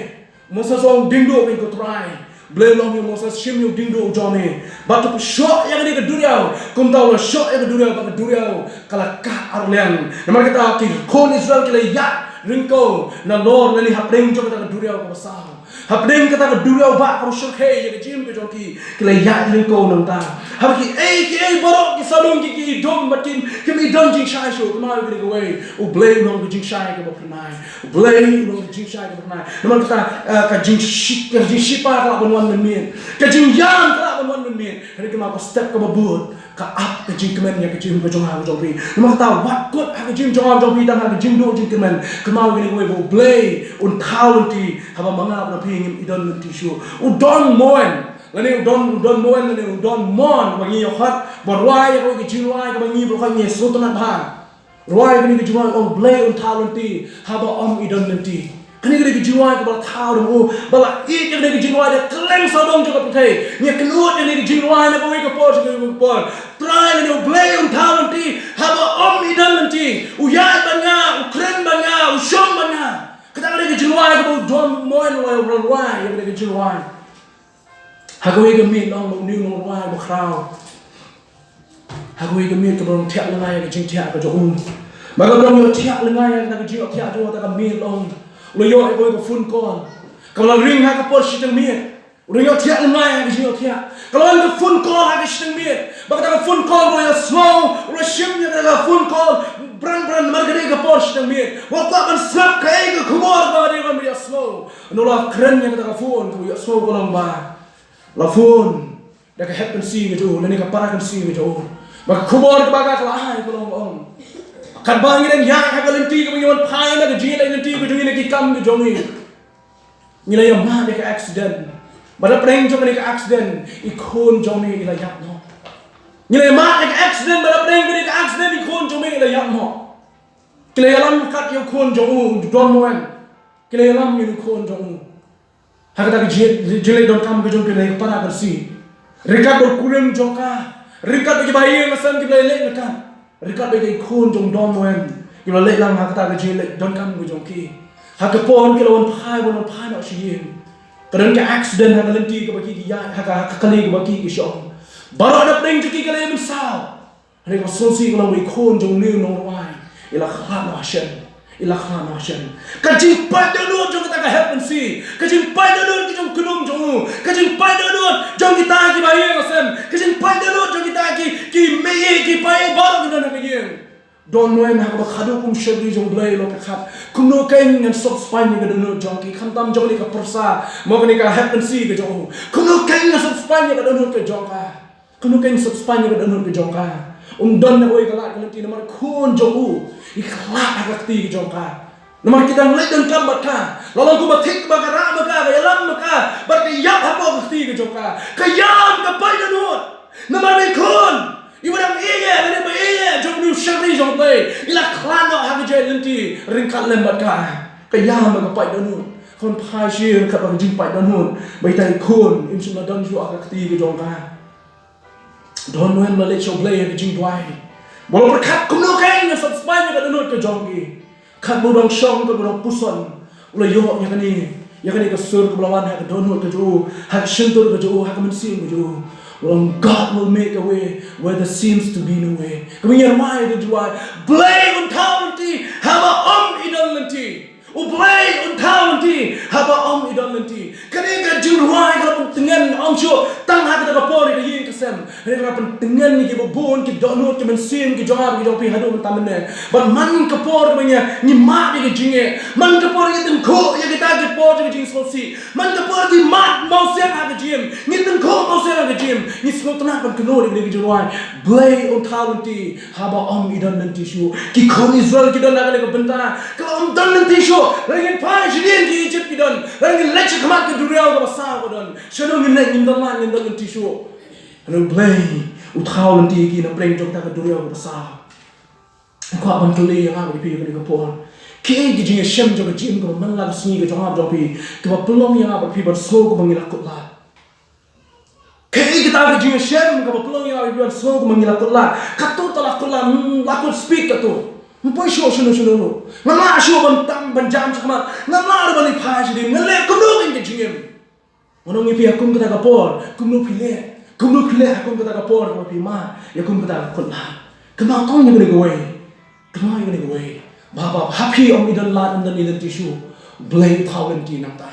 Moses u ong, ding duh kein ko Trai. Blei u ong ïa u Moses, shim ïa u diengduh u jong me bad to pynshoh ïa kane ka duriaw. Kumta u la shoh ïa ka duriaw bad ka duriaw ka la kah arliang. Namar kata ki khun Israel ki la ïaid ryngkew nalor lane hapdeng jong kata ka duriaw kaba saw. Hapdeng kata ka duriaw ba kaba shyrkhei ïa ka jingim ka jong ki, ki la ïaid ryngkew nangta. Haba kiei kiei baroh ki sawdong ki, ki ïadon bad kim, kim ïadon jingshai shuh. Kynmaw ïa kane kawei, U Blei u long ka jingshai kaba phyrnai. U Blei u long ka jingshai kaba phyrnai. Namar kata, eh, ka jingshi-, ka jingsheptieng ka lah ban wan mynmiet. Ka jingïam ka lah ban wan mynmiet. Hynrei kynmaw ka step kaba bud ka ap ka jingkmen ïa ka jingim ka jong nga ka jong phi. Namar kata wat kut ha ka jingim jong nga jong phi tang ha ka jingduh jingkmen. Kynmaw ïa kane kawei ba U Blei un thaw lynti haba ma nga bad phi ngim ïadon lynti shuh. U don mon lane u don, u don mon lane u don mon ba ngi ïoh khot ban rwai ïa kawei ka jingrwai kaba ngi, ba ngi sngewtynnat bha. Rwai kane ka jingrwai, ong Blei un thaw lynti haba ym ïadon lynti. Kane ka dei ka jingrwai kaba la thaw da u, ba la ïeit ïa kane ka jingrwai da kylleng sawdong jong ka pyrthei. Ngi kynnoh ïa kane ka jingrwai na kawei ka por sha kawei ka por. Trai lane U Blei un thaw lynti haba ym ïadon lynti. U ïaid bad nga, u kren bad nga, u shong bad nga. Kata ka dei ka jingrwai kaba u don mon u la rwai ïa kane ka jingrwai. Ha kawei ka miet long ba une u nongrwai ba khraw. Ha kawei ka miet kaba long thiah lyngngai ïa ka jingthiah ka jong u. Ba ka long ïoh thiah lyngngai ïa ka jingthiah jong u, kata ka miet long u la ïoh ïa kawei ka phone call kaba la ring ha ka por shiteng miet. U la ïoh thiah lyngngai ïa ka jingthiah. Ka long ka phone call ha ka shiteng miet. Ba kata ka phone call u la ïohsngew, u la shim ïa kata ka phone call bran bran namar ka dei ka por shiteng miet. U kwah ban sngap kaei ka khubor ba ka dei ban ïohsngew. U la kren ïa kata ka phone, ka ïohsngew ka long ba la phone da ka hep kynsi ka jong u lane ka para kynsi ka jong u. Ba ka khubor kaba ka la ai ka long ong, katba ngi dang ïaid ha ka lynti kaba ngi wan phai na ka jingïaleh lynti ka jong ngi na ki kam ka jong ngi, ngi la ïa mad ïa ka accident. Bad hapdeng jong kane ka accident i khun jong me i la ïap noh. Ngi la ïa mad ïa ka accident, bad hapdeng kane ka accident i khun jong me i la ïap noh. Ki la ïalam kat ïa u khun jong u, u Don Moen. Ki la ïalam ïa u khun jong u. Ha kata ka jing, jingleit donkam ka jong ki na ka para kynsi. Ryngkat bad u kurim jong ka. Ryngkat bad kiba ïing la sem kiba la leit ryngkat. Ryngkat bad i khun jong u Don Moen. Kiba la leit lang ha kata ka jingleit donkam ka jong ki. Ha ka por ki la wan phai, wan phai noh sha ïing, ka don ka accident ha ka lynti kaba ki, ki ïaid, ha ka, ha ka kali kaba ki, ki shong. Baroh na pdeng jong ki ka la ïa mynsaw. Hynrei kaba sngewsih ka long ba i khun jong une u nongrwai i la khlad noh ha shen. I la khlad noh ha shen. Ka jingpait dohnud jong kata ka hep kynsi, ka jingpait dohnud ka jong u khynnah jong u, ka jingpait dohnud jong kita kiba ïing ha sem, ka jingpait dohnud jong kita ki, ki mei, ki paid baroh ki don ha ka ïing. Don Moen, ha kaba khadduh kum shakri jong U Blei, u la pyrkhat, kumno kein ngan sop spaiñ ïa ka dohnud jong ki, khamtam jong kane ka pyrsa, mo kane ka hep kynsi ka jong u. Kumno kein ngan sop spaiñ ïa ka dohnud ka jong ka. Kumno kein sop spaiñ ïa ka dohnud ka jong ka. Um don na kawei ka lad ka lynti namar khun jong u i khlad ha ka kti ka jong ka. Namar ki dang leit donkam bad ka. La long kumba thik ba ka rah ma ka, ka ïalam ma ka, bad ka ïap hapoh ka kti ka jong ka. Ka ïam, ka pait dohnud. Namar ba i khun iba dang ïeit, lane ba ïeit jong une u shakri jong U Blei i la khlad noh ha ka jingïaleh lynti ryngkat lem bad ka. Ka ïam bad ka pait dohnud. Khun phai sha ryngkat bad ka jingpait dohnud ba ita i khun im shym la don shuh ha ka kti ka jong ka. Don Moen u la leit sha U Blei ha ka jingduwai. Ba u la pyrkhat kumno kein ngan sop spaiñ ïa ka dohnud ka jong ki. Katba u dang shong, katba u dang puson, u la ïoh ïa kane, ïa kane ka sur kaba la wan ha ka dohnud ka jong u, ha ka shyntur ka jong u, ha ka mynsiem ka jong u. U ong, God will make a way where there seems to be no way. Kaba ngi ïa rwai ha ka jingduwai. Blei un thaw lynti haba ym i don lynti. U Blei un thaw lynti haba ym i don lynti. Kane ka jingrwai ka la pyntngen, ym shuh tang ha kata ka por ïa ka ïing ka snem. Hynrei la pyntngen ïa kiba bun ki dohnud, ki mynsiem ki jong nga, ki jong phi haduh mynta mynne. Bad man ka por kaba ngi, ngi mad ïa ka jingeh, man ka por ngi tyngkhuh ïa kita ki por jong ka jingsngewsih, man ka por ngi mad mawsiang ha ka jingim, ngi tyngkhuh mawsiang ha ka jingim, ngi sngewtynnat ban kynnoh ïa ka jingrwai: Blei un thaw lynti haba ym i don lynti shuh. Ki khun Israel ki don ha kane ka bynta kaba ym don lynti shuh. Lada ngin phai shadien ki Ijipt ki don, lada ngin leit sha khmat ka duriaw kaba saw ka don. Shano ngin leit, ngim don lad, ngim don lynti shuh. Hynrei U Blei u thaw lynti ïa ki na pdeng jong kata ka duriaw kaba saw. Nga kwah ban kylli ïa nga bad ïa phi ha kane ka por: kaei ka jingïashem jong ka jingim kaba man la ka sngi ka jong nga bad jong phi, kaba pynlong ïa nga bad phi ban sngew kumba ngi la kut lad? Kaei kata ka jingïashem kaba pynlong ïa nga bad phi ban sngew kumba ngi la kut lad? Katto ta la kut lad, hmm, la kut speed katto. Ym poi shuh shano shano ruh. Nga lah shuh ban tam ban jam shakhmat. Nga lah ruh ban leit phai shadien. Nga leh kumno kein ka jingim? Ngan ong ïa phi ha kum kata ka por, kumno phi leh, kumno phi leh ha kum kata ka por kaba phi mad ïa kum kata ka kut lad? Kynmaw tang ïa kane kawei. Kynmaw ïa kane kawei. Ba, ba, ba ha phi ym i don lad, ym don i lynti shuh, U Blei u thaw lynti nangta.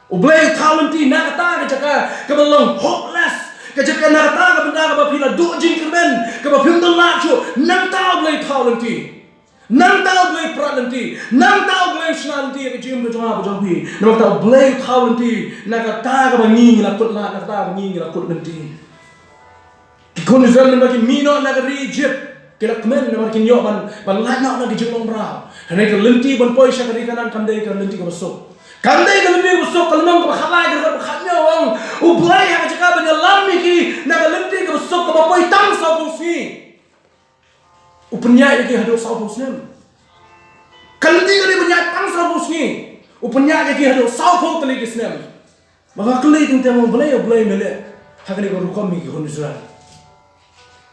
U Blei u thaw lynti na kata ka jaka kaba long hopeless, ka jaka, na kata ka bynta kaba phi la duh jingkyrmen, kaba phim don lad shuh, nangta U Blei u thaw lynti. Nangta U Blei u prat lynti. Nangta U Blei u shna lynti ïa ka jingim ka jong nga bad jong phi. Namar kata U Blei u thaw lynti na kata kaba ngi, ngi la kut lad, na kata kaba ngi, ngi la kut lynti. Ki khun Israel mynba ki mih noh na ka ri Ijipt, ki la kmen namar kin ïoh ban, ban lait noh na ka jinglong mraw. Hynrei ka lynti ban poi sha ka ri Kanaan kam dei ka lynti kaba suk. Kam dei ka lynti kaba suk. Ka lynnong kaba khatlai, ka dkhot kaba khathynñiew ong: U Blei ha ka jaka ban ïalam ïa ki na ka lynti kaba suk, kaba poi tang sawphew sngi, u pynïaid ïa ki haduh sawphew snem. Ka lynti ka dei ban ïaid tang sawphew sngi, u pynïaid ïa ki haduh sawphew tylli ki snem. Ba nga kylli teng teng, ong: Blei, ïa U Blei me leh ha kane ka rukom ïa ki khun Israel?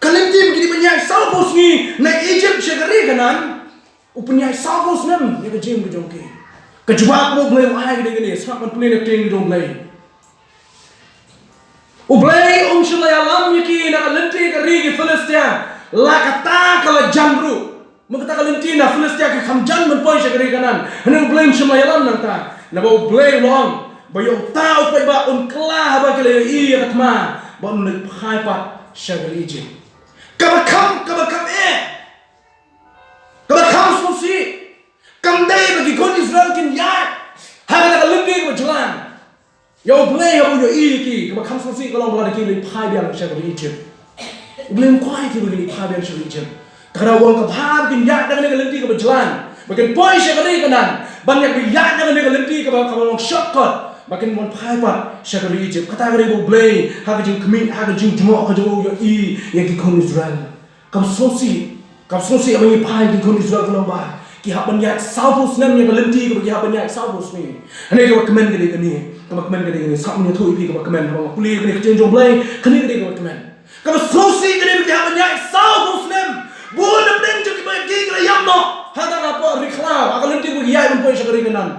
Ka lynti ba ki dei ban ïaid sawphew sngi na Ijipt sha ka ri Kanaan, u pynïaid sawphew snem ïa ka jingim ka jong ki. Ka jubab kaba U Blei u ai ka dei kane, sngap ban pule na ka ktien ka jong U Blei. U Blei um shym la ïalam ïa ki na ka lynti ka ri ki Philistia, la kata ka la jan ruh. Mynta kata ka lynti na Philistia ka kham jan ban poi sha ka ri Kanaan. Hynrei U Blei um shym la ïalam nangta. Naba U Blei u la ong ba ïa uta u paidbah un kylla haba ki la ïohi ïa ka thma, ba un leit phai pat sha ka ri Ijipt. Kaba kham, kaba kham eh, kaba kham sngewsih kam dei ba ki khun Israel kin ïaid ha kata ka lynti kaba jlan. Ïa U Blei haba u ïohi ïa ki, kaba kham sngewsih ka long ba lada ki leit phai biang sha ka ri Ijipt. U Blei um kwah ïa ki ba kin leit phai biang sha ka ri Ijipt. Te ka daw ba ka bha ba kin ïaid na kane ka lynti kaba jlan, ba kin poi sha ka ri Kanaan, ban ïa kaba ïaid na kane ka lynti kaba, kaba long shortcut, ba kin wan phai pat sha ka ri Ijipt. Kata ka dei ba U Blei ha ka jingkhmih, ha ka jingjmoh ka jong u, u ïohi ïa ki khun Israel. Kaba sngewsih, kaba sngewsih haba ngi phai ki khun Israel ka long ba ki hap ban ïaid sawphew snem ïa ka lynti kaba ki hap ban ïaid sawphew sngi. Hynrei kaba kmen ka dei kane, kaba kmen ka dei kane. Sngap, ngan ïathuh ïa phi kaba kmen, haba nga pule ïa kane ka ktien jong U Blei, kane ka dei kaba kmen. Kaba sngewsih ka dei ba ki hap ban ïaid sawphew snem. Bun na pdeng jong kiba, ki, ki la ïap noh ha kata ka por ri khlaw, ha ka lynti kaba ki ïaid ban poi sha ka ri Kanaan.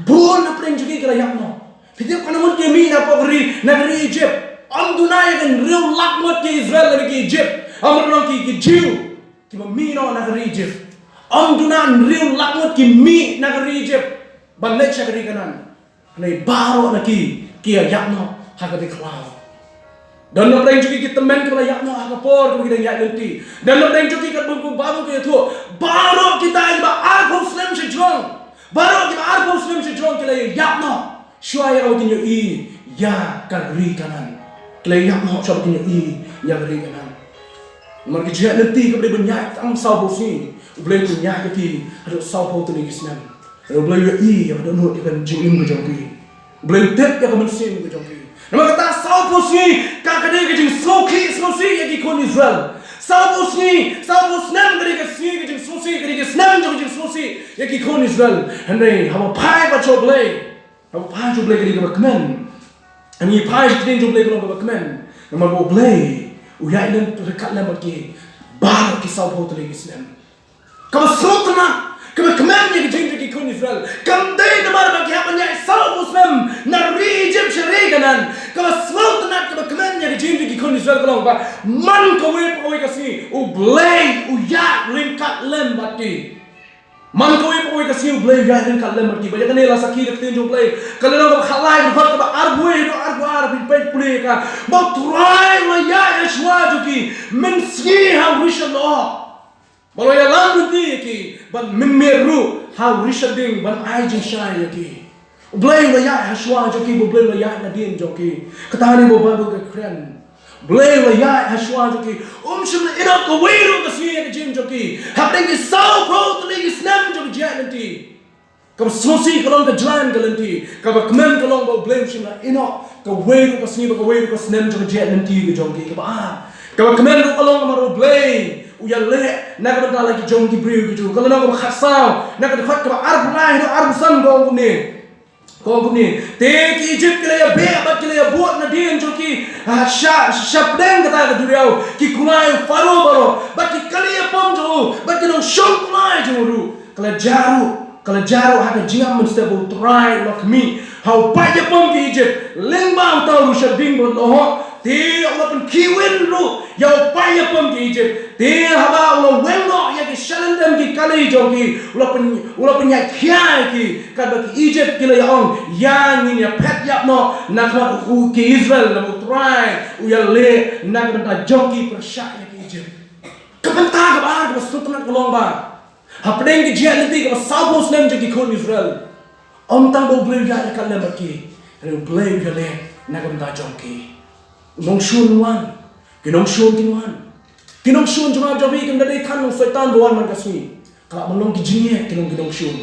Bun na pdeng jong ki, ki la ïap noh. Phi tip katno ngut ki mih na pdeng ka ri, na ka ri Ijipt? Ym duna ïa ka hynriew lak ngut ki Israel lane ki Ijipt, ym, ka long ki, ki Jiw, kiba mih noh na ka ri Ijipt. Ym duna hynriew lak ngut ki mih na ka ri Ijipt ban leit sha ka ri Kanaan. Hynrei baroh na ki, ki ïap noh ha ka ri khlaw. Don na pdeng jong ki ki tymmen kiba la ïap noh ha ka por kaba ki dang ïaid lynti. Don na pdeng jong ki, katba u Baibl u ïathuh, baroh kita kiba arphew snem sha jrong, baroh kiba arphew snem sha jrong ki la ïap noh shuwa ïa kaba kin ïohi ïa ka ri Kanaan. Ki la ïap noh shuwa ba kin ïohi ïa ka ri Kanaan. Namar ka jingïaid lynti kaba dei ban ïaid tang sawphew sngi, U Blei u pynïaid ïa ki haduh sawphew tylli ki snem. U Blei u ïohi ïa ka dohnud, ïa ka jingim ka jong ki. U Blei u tip ïa ka mynsiem ka jong ki. Namar kata sawphew sngi ka, ka dei ka jingsngewkhih sngewsih ïa ki khun Israel. Sawphew sngi, sawphew snem ka dei ka sngi, ka jingsngewsih, ka dei ka snem jong ka jingsngewsih ïa ki khun Israel. Hynrei haba phai pat sha U Blei, haba phai sha U Blei ka dei kaba kmen. Haba phai sha ka ktien jong U Blei ka long kaba kmen. Namar ba U Blei u ïaid lem, ryngkat lem bad ki baroh ki sawphew tylli ki snem. Kaba sngewtynnat, kaba kmen ïa ka jingim jong ki khun Israel, kam dei namar ba ki hap ban ïaid sawphew snem na ri Ijipt sha ri Kanaan. Kaba sngewtynnat, kaba kmen ïa ka jingim jong ki khun Israel ka long ba man kawei pa kawei ka sngi U Blei u ïaid ryngkat lem bad ki. Man kawei pa kawei ka sngi U Blei u ïaid ryngkat lem bad ki. Bad ïa kane la sakhi da ka ktien jong U Blei. Ka lynnong kaba khatlai, ka dkhot kaba arphew wei haduh arphew ar, phin peit pule ïa ka, ba U Trai u la ïaid Mynsngi ha u rishot lyoh, ba u la ïalam lynti ïa ki, bad mynmiet ruh ha u rishot ding ban ai jingshai ïa ki. U Blei u la ïaid ha shuwa jong ki, ba u Blei u la ïaid nadien jong ki. Kata ne ba u Baibl ka kren. U Blei u la ïaid ha shuwa jong ki. Um shym la ïehnoh kawei ruh ka sngi ïa ka jingim jong ki hapdeng ki sawphew tylli ki snem jong ka jingïaid lynti. Kaba sngewsih ka long ka jlan ka lynti. Kaba kmen ka long ba u Blei um shym la ïehnoh kawei ruh ka sngi bad kawei ruh ka snem jong ka jingïaid lynti ka jong ki. Kaba ar, kaba kmen ruh ka long namar u Blei u ïaleh na ka bynta la ki jong ki briew ki jong u. Ka lynnong kaba khatsaw, na ka dkhot kaba arphew lai haduh arphew san, ka ong kumne. Ka ong kumne: Te ki Ijipt ki la ïabeh bad ki la ïabud nadien jong ki ha sha, sha pdeng kata ka duriaw. Ki kulai u Pharaoh baroh bad ki kali ïapom jong u bad ki nongshun kulai jong u ruh, ka la jia ruh, ka la jia ruh ha ka jingïap mynstep ba U Trai u la khmih ha u paid ïapom ki Ijipt lyngba uta u rishot ding ba lyoh. Te u la pynkhih win ruh ïa u paid ïapom ki Ijipt. Te haba u la weng noh ïa ki shalyndet ki kali jong ki, u la pyn, u la pynïaid khia ïa ki. Katba ki Ijipt ki la ïa ong, ïa ngin ïa phet ïap noh na khmat u ki Israel, namar U Trai u ïaleh na ka bynta jong ki pyrshah ïa ki Ijipt. Ka bynta kaba ar kaba sngewtynnat ka long ba hapdeng ka jingïaid lynti kaba sawphew snem jong ki khun Israel, ym tang ba U Blei u ïaid ryngkat lem bad ki, hynrei U Blei u ïaleh na ka bynta jong ki. U nongshun u wan, ki nongshun kin wan. Ki nongshun jong nga jong phi kim da dei than u Soitan ba wan man ka sngi. Ka lah ban long ki jingeh, ki long ki nongshun.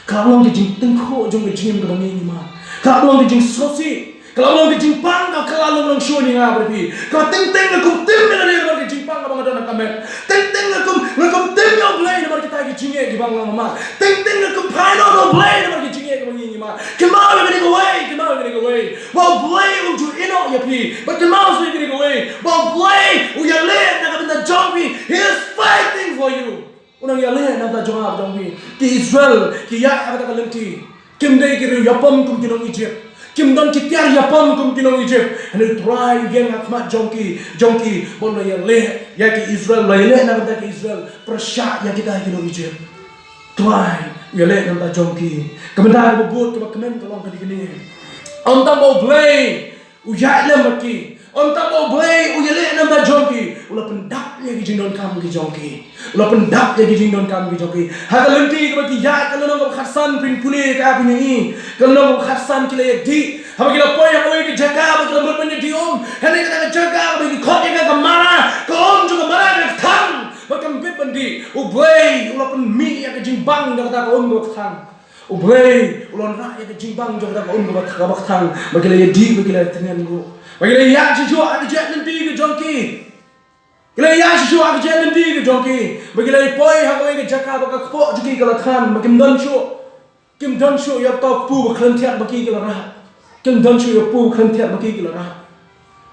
Ka lah ban long ki jingtyngkhuh jong ka jingim kaba ngi ngi mad. Ka lah ban long ki jingsngewsih. Ka lah ban long ki jingpang, ka lah long nongshun ïa nga bad phi. Ka teng teng nga kum tim ïa lade namar ki jingpang kaba nga don ha ka met. Teng teng nga kum, nga kum tim ïa U Blei namar kita ki jingeh kiba nga mad. Teng teng nga kum phai noh na U Blei namar ki jingeh kiba ngi ngi mad. Kynmaw ïa kane kawei, kynmaw ïa kane kawei, ba U Blei um ju ïehnoh ïa phi. Bad kynmaw sa ïa kane kawei, ba U Blei u ïaleh na ka bynta jong phi. He is fighting for you. U nang ïaleh na ka bynta jong nga bad jong phi. Ki Israel ki ïaid ha kata ka lynti, kim dei ki riew ïapom kum ki nong Ijipt. Kim don ki tiar ïapom kum ki nong Ijipt. Hynrei U Trai u ïeng ha khmat jong ki, jong ki, bad u la ïaleh ïa ki Israel, u la ïaleh na ka bynta ki Israel pyrshah ïa kita ki nong Ijipt. U Trai u ïaleh na ka bynta jong ki. Ka bynta kaba bud kaba kmen ka long kane kane: Ym tang ba U Blei u ïaid lem bad ki, ym tang ba U Blei u ïaleh na ka bynta jong ki, u la pyndap ïa ki jingdonkam ki jong ki. U la pyndap ïa ki jingdonkam ki jong ki. Ha ka lynti kaba ki ïaid, ka lynnong kaba khatsan, phin pule ka, phin ïohi. Ka lynnong kaba khatsan, ki la ïadih. Haba ki la poi ha kawei ka jaka ba ki la mut ban ïadih um, hynrei kata ka jaka kaba ki khot ïa ka, ka mara, ka um jong ka mara ka kthang. Bad kam bit ban dih. U Blei u la pynmih ïa ka jingbang jong kata ka um kaba kthang. U Blei u la wanrah ïa ka jingbang jong kata ka um kaba, kaba kthang. Ba ki la ïadih, ba ki la tyngen ruh, ba ki la ïaid shuh shuh ha ka jingïaid lynti ka jong ki. Ki la ïaid shuh shuh ha ka jingïaid lynti ka jong ki, ba ki la poi ha kawei ka jaka ba ka kpoh jong ki ka la khan, ba kim don shuh, kim don shuh ïa uta u kpu ba khlem thiah ba ki ki la rah. Kim don shuh ïa u kpu ba khlem thiah ba ki ki la rah.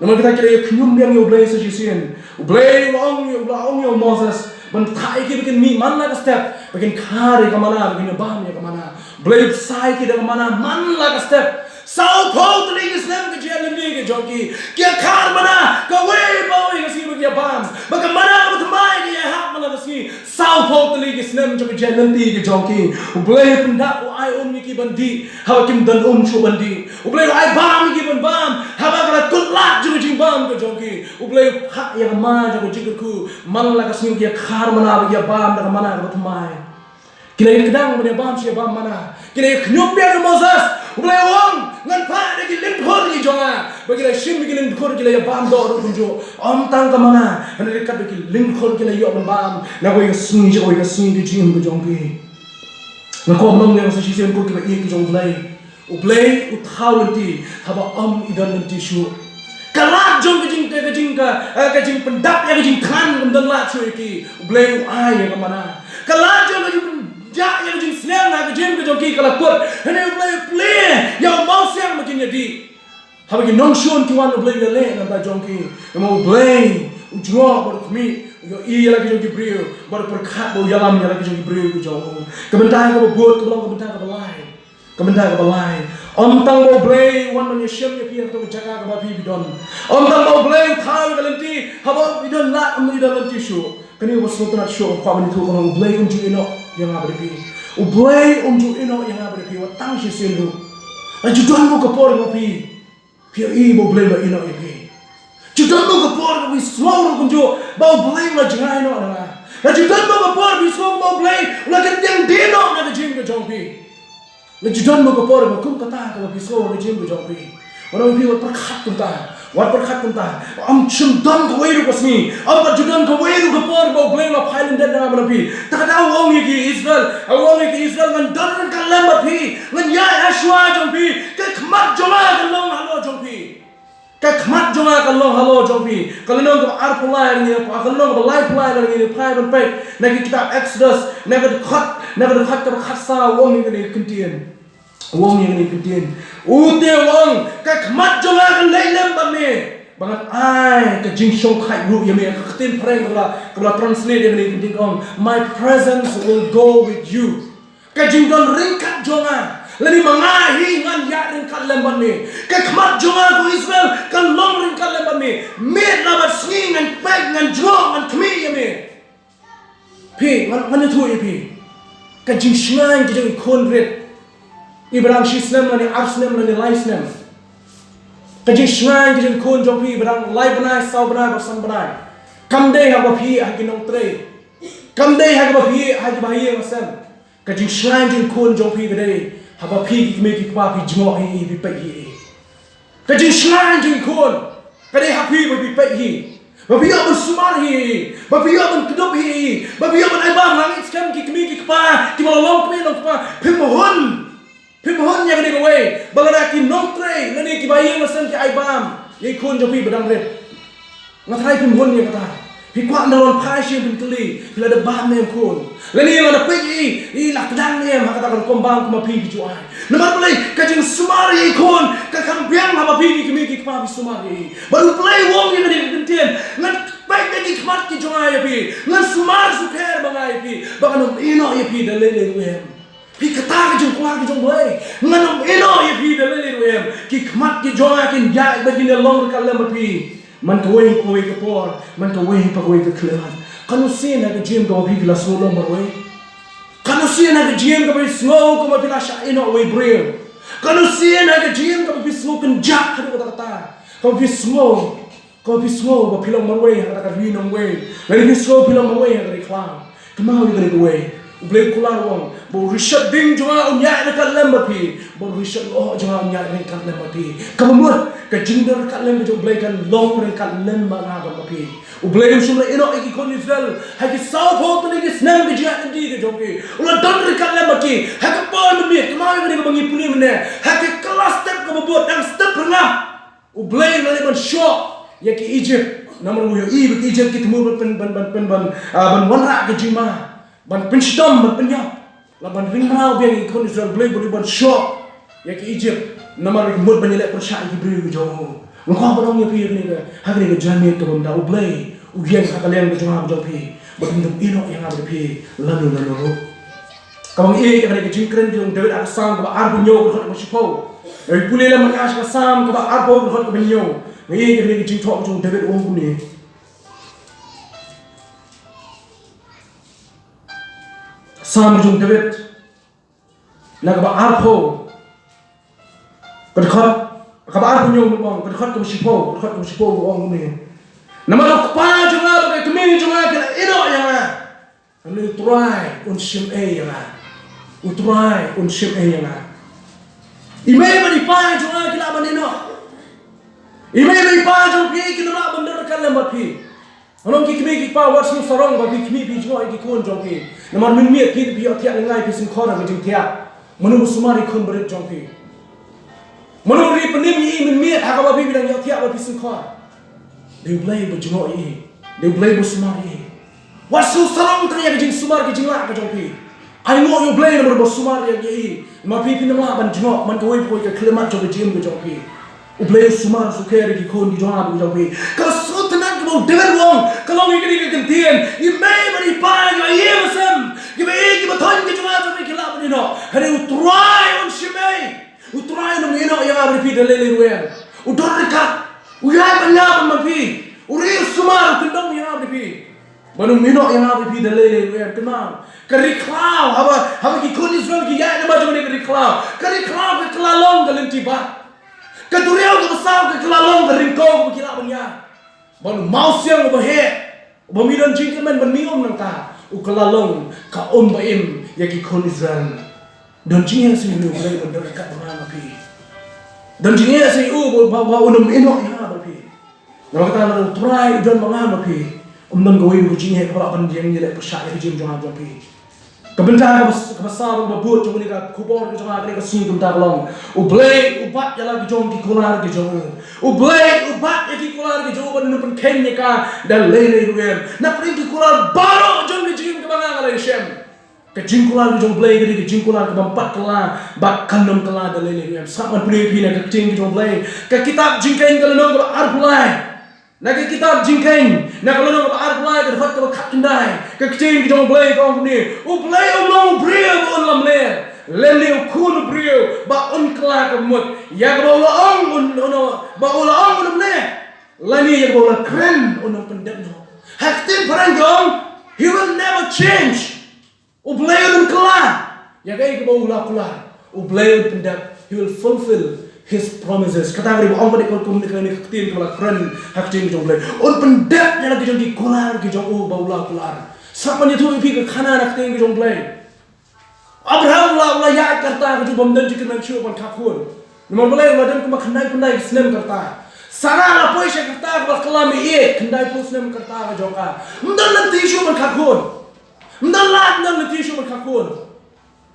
Namar kata ki la ïa khñium biang ïa U Blei sa shisien. U Blei u la ong, u la ong ïa u Moses ban thah ïa ki ba kin mih man la ka step, ba kin khar ïa ka mana, ba kin ïa bam ïa ka mana. U Blei u bsa ïa ki da ka mana man la ka step. Sawphew tylli ki snem ka jingïaid lynti ka jong ki, ki ïa khar mana kawei pa kawei ka sngi ba ki ïa bam, ba ka mana kaba thymmai ka ïa hap man la ka sngi. Sawphew tylli ki snem jong ka jingïaid lynti ka jong ki, U Blei u pyndap, u ai um ïa ki ban dih haba kim don um shuh ban dih. U Blei u ai bam ïa ki ban bam haba ka la kut lad jong ka jingbam ka jong ki. U Blei u phah ïa ka ma jong ka jingkyrkhu, man la ka sngi ki ïa khar mana ba ki ïa bam da ka mana kaba thymmai. Ki la ïa kdang ban ïa bam shi ïa bam mana. Ki la ïa khñium biang ïa u Moses. U Blei u ong, ngan phah da ki lyngkhur ki jong nga. Ba ki la shim ki lyngkhur, ki la ïa bam doh ruh kumjuh. Ym tang ka mana, hynrei ryngkat bad ki lyngkhur ki la ïoh ban bam na kawei ka sngi sha kawei ka sngi ka jingim ka jong ki. Nga kwah ban ong ïa phi sa shisien ko kiba ïeit ki jong U Blei. U Blei u thaw lynti haba ym i don lynti shuh. Ka lad jong ka jing, ka jing, ka, eh, ka jingpyndap ïa ka jingthngan kam don lad shuh ïa ki. U Blei u ai ïa ka mana. Ka lad jong ka jingpynjah ïa ka jingsliang ha ka jingim ka jong ki ka la kut. Hynrei U Blei u plie ïa u mawsiang ba kin ïadih. Haba ki nongshun ki wan, U Blei u ïaleh na ka bynta jong ki. Namar U Blei u jngoh bad u khmih, u ïohi ïa la ki jong ki briew, bad u pyrkhat bad u ïalam ïa la ki jong ki briew ki jong u. Ka bynta kaba bud kaba long ka bynta kaba lai. Ka bynta kaba lai. Ym tang ba U Blei u wan ban ïashem ïa phi ha kato ka jaka kaba phi phi don. Ym tang ba U Blei u thaw ïa ka lynti haba phi don lad, ym i don lynti shuh. Kane kaba sngewtynnat shuh, kwah ban ïathuh ka long, U Blei um ju ïehnoh ïa nga bad ïa phi. U Blei um ju ïehnoh ïa nga bad ïa phi wat tang shisien ruh. Lada ju don ruh ka por kaba phi, phi ïohi ba U Blei u la ïehnoh ïa phi. Ju don ruh ka por kaba phi Sngew ruh kumjuh ba U Blei u la jngai noh na nga. La ju don mo ka por phi sngew ba U Blei u la kyntien dien noh na ka jingim ka jong phi. La ju don mo ka por ba kum kata kaba phi sngew ha ka jingim ka jong phi. Wat ong phi wat pyrkhat kumta. Wat pyrkhat kumta. Ym shym don kawei ruh ka sngi, ym pat ju don kawei ruh ka por ba U Blei u la phai lyndet na nga ban ong phi. Te kata u ong ïa ki Israel, u ong ïa ki Israel, ngan don ryngkat lem bad phi, ngan ïaid ha shuwa jong phi, ka khmat jong nga kan long halor jong phi. Ka khmat jong nga kan long halor jong phi. Ka lynnong kaba arphew lai, ka lynnong kaba laiphew lai, ka lynnong kaba phai ban peit na ki kitab Exodus, na ka dkhot, na ka dkhot kaba khatsaw, u ong ïa kane ka kyntien. U ong ïa kane ka kyntien. U te u ong, ka khmat jong nga kan leit lem bad me, ba ngan ai ka jingshongkha ruh ïa me. Ka ktien phareng kaba la, kaba la translate ïa kane ka kyntien ka ong, "My presence will go with you." Ka jingdon ryngkat jong nga, lane ma nga hi ngan ïaid ryngkat lem bad me. Ka khmat jong nga ko Israel kan long ryngkat lem bad me. Miet la bad sngi ngan peit, ngan jngoh, ngan khmih ïa me. Phi, ngan, ngan ïathuh ïa phi. Ka jingshngaiñ ka jong i khun rit, i ba dang shi snem lane ar snem lane lai snem. Ka jingshngaiñ ka jong i khun jong phi ba dang lai bnai, saw bnai bad san bnai, kam dei haba phi ïaid ha ki nongtrei. Kam dei haba phi ïaid ha ki bahaïing hasem. Ka jingshngaiñ jong i khun jong phi ka dei haba phi ki kmie ki kpa phi jngoh hi, phi peit hi. Ka jingshngaiñ jong i khun ka dei ha phi ba phi peit hi, ba phi ïoh ban sumar hi, ba phi ïoh ban kdup hi, ba phi ïoh ban ai bam. Nga ngeit skhem ki kmie ki kpa kiba la long kmie long kpa, phim hun, phim hun ïa kane kawei, ba lada ki nongtrei lane ki bahaïing hasem ki ai bam ïa i khun jong phi ba dang rit. Nga tharai phim hun ïa kata. Phi kwah nalor phai sha ïing phin kylli, phi la da bam ne em khun? Lane la da peit ïa i, i la kdang ne em ha kata ka rukom bam kumba phi phi ju ai? Namar balei? Ka jingsumar ïa i khun ka kham biang haba phi ki kmie ki kpa phi sumar ïa i. Bad U Blei u ong ïa kane ka kyntien, ngan peit da ki khmat ki jong nga ïa phi, ngan sumar sukher ma nga ïa phi, ba ngan ym ïehnoh ïa phi da lei lei ruh em. Phi, kata ka jingkwah ka jong U Blei, ngan ym ïehnoh ïa phi da lei lei ruh em. Ki khmat ki jong nga kin ïaid bad kin ïalong ryngkat lem bad phi man kawei pa kawei ka por, man kawei pa kawei ka khyllipmat. Katno sien ha ka jingim kaba phi, phi la sngew long marwei? Katno sien ha ka jingim kaba phi sngew kumba phi la shah ïehnoh uwei u briew? Katno sien ha ka jingim kaba phi sngew kynjah haduh katta katta, kaba phi sngew, kaba phi sngew ba phi long marwei ha kata ka ri nongwei, lane phi sngew phi long marwei ha ka ri khlaw? Kynmaw ïa kane kawei. U Blei u kular, u ong ba u rishot ding jong nga un ïaid ryngkat lem bad phi, ba u rishot lyoh jong nga un ïaid ryngkat lem bad phi. Kaba mut ka jingdon ryngkat lem ka jong U Blei kan long ryngkat lem bad nga bad phi. U Blei um shym la ïehnoh ïa ki khun Israel ha ki sawphew tylli ki snem ka jingïaid lynti ka jong ki. U la don ryngkat lem bad ki ha ka por mynmiet. Kynmaw ïa kane kaba ngi pule mynne, ha ka kylla step kaba bud, dang step ryngkat. U Blei u la leit ban shoh ïa ki Egypt, namar u ïohi ba ki Egypt ki thmu ban pyn, ban, ban pyn, ban, ah, ban wanrah ka jingma, ban pynshitom, ban pynïap. La ban ring mraw biang ïa ki khun Israel, U Blei u la leit ban shoh ïa ki Egypt namar ki mut ban ïaleh pyrshah ïa ki briew ki jong u. Nga kwah ban ong ïa phi ha kane ka, ha kane ka jingmut kaba mynta, U Blei u ïeng ha ka liang ka jong nga ka jong phi, bad um ïehnoh ïa nga bad phi lano lano ruh. Kaba ngi ïohi ïa kane ka jingkren jong u David ha ka Salm kaba arphew hynñiew, ka dkhot kaba shiphew. Ngi pule lem mynta sha ka Salm kaba arphew, ka dkhot kaba hynñiew. Ngi ïohi ïa kane ka jingthoh jong u David, u ong kumne. Salm jong u David, na kaba arphew, ka dkhot, kaba arphew hynñiew, ka dkhot kaba shiphew, ka dkhot kaba shiphew, u ong kumne. Namar u kpa jong nga bad ka kmie jong nga ki la ïehnoh ïa nga, hynrei U Trai un shim ei ïa nga. U Trai un shim ei ïa nga. I mei bad i pa jong nga ki lah ban ïehnoh. I mei bad i pa jong phi kin ym lah ban don ryngkat lem bad phi. Ngan ong, ki kmie ki kpa, wat sngewsarong ba phi khmih, phi jngoh ïa ki khun jong phi. Namar mynmiet phi, phi ïohthiah lyngngai, phi shongkhor ha ka jingthiah. Mano ba sumar ïa ki khun barit jong phi? Mano ba ri pynim ïa i mynmiet ha kaba phi, phi dang ïohthiah ba phi shongkhor? Dei U Blei ba jngoh ïa i. Dei U Blei ba sumar ïa i. Wat sngewsarong tang ïa ka jingsumar ka jinglah ka jong phi. Ainguh ïa U Blei namar ba sumar ïa i. Namar phi, phin ym lah ban jngoh man kawei pa kawei ka khyllipmat jong ka jingim ka jong phi. U Blei u sumar sukher ïa ki khun ki jong nga bad ki jong phi. Ka sngewtynnat kaba u David u ong ka long ïa kane ka kyntien: I mei bad i pa, kiba ïing hasem, kiba ïeit kiba thoh ki jong nga jong phi ki lah ban ïehnoh, hynrei U Trai un shim ei. U Trai un ym ïehnoh ïa nga bad phi da lei lei ruh em. U don ryngkat. U ïaid bad nga, bad man phi. U ri, u sumar, u kyndong ïa nga bad phi. Ban ym ïehnoh ïa nga bad phi da lei lei ruh em. Kynmaw, ka ri khlaw, haba, haba ki khun Israel ki ïaid namar jong kane ka ri khlaw, ka ri khlaw ka kylla long ka lynti bah. Ka duriaw kaba saw ka kylla long ka ryngkaw kaba ki lah ban ïaid. Ban u mawsiang uba heh, uba mi don jingkyrmen ban mi um nangta, u kylla long ka um ba im ïa ki khun Israel. Don jingeh sa ïa u Blei ban don ryngkat bad nga ma phi. Don jingeh sa ïa u ba, ba, ba un ym ïehnoh ïa nga bad phi. Namar kata lada u Trai u don bad nga ma phi, ym don kawei ka jingeh kaba lah ban ïeng ïaleh pyrshah ïa ka jingim jong nga jong phi. Ka bynta kaba, kaba saw bad kaba bud jong kane ka khubor ka jong nga kane ka sngi ka bynta ka long, U Blei u bat ïa la ki jong ki kular ki jong u. U Blei u bat ïa ki kular ki jong u ban ym pynkheiñ ïa ka da lei lei ruh em. Na pdeng ki kular baroh jong ka jingim kaba nga nga la ïashem, ka jingkular ka jong U Blei ka dei ka jingkular kaba ym pat kylla bad kan ym kylla da lei lei ruh em. Sngap ngan pule ïa phi na ka ktien ka jong U Blei, ka kitab Jingkheiñ ka lynnong kaba arphew lai. Na ka kitab Jingkheiñ, na ka lynnong kaba arphew lai, ka dkhot kaba khatkhyndai, ka ktien ka jong U Blei ka ong kumne: U Blei um long u briew ba un lamler, lymne u khun u briew ba un kylla ka mut. Ïa kaba u la ong un, un, ba u la ong un ym leh, lane ïa kaba u la kren un ym pyndep noh. Ha ka ktien phareng ka ong, he will never change. U Blei un ym kylla ïa kaei kaba u la kular. U Blei un pyndep, he will fulfill his promises. Kata ka dei ba ong ka dei ka kum ne ka ne ka ktien kaba la kren ha ka ktien ka jong U Blei. Un pyndep ïa la ki jong ki kular ki jong u ba u la kular. Sngap ngan ïathuh ïa phi ka khana na ka ktien ka jong U Blei. Abraham u la, u la ïaid ka rta ka jong u bym don jingkyrmen shuh ban kha khun. Namar balei? U la don kumba khyndaiphew khyndai snem ka rta. Sara la poi sha ka rta kaba kylla mih ïeit, khyndaiphew snem ka rta ka jong ka. Ym don lynti shuh ban kha khun. Ym don lad, ym don lynti shuh ban kha khun.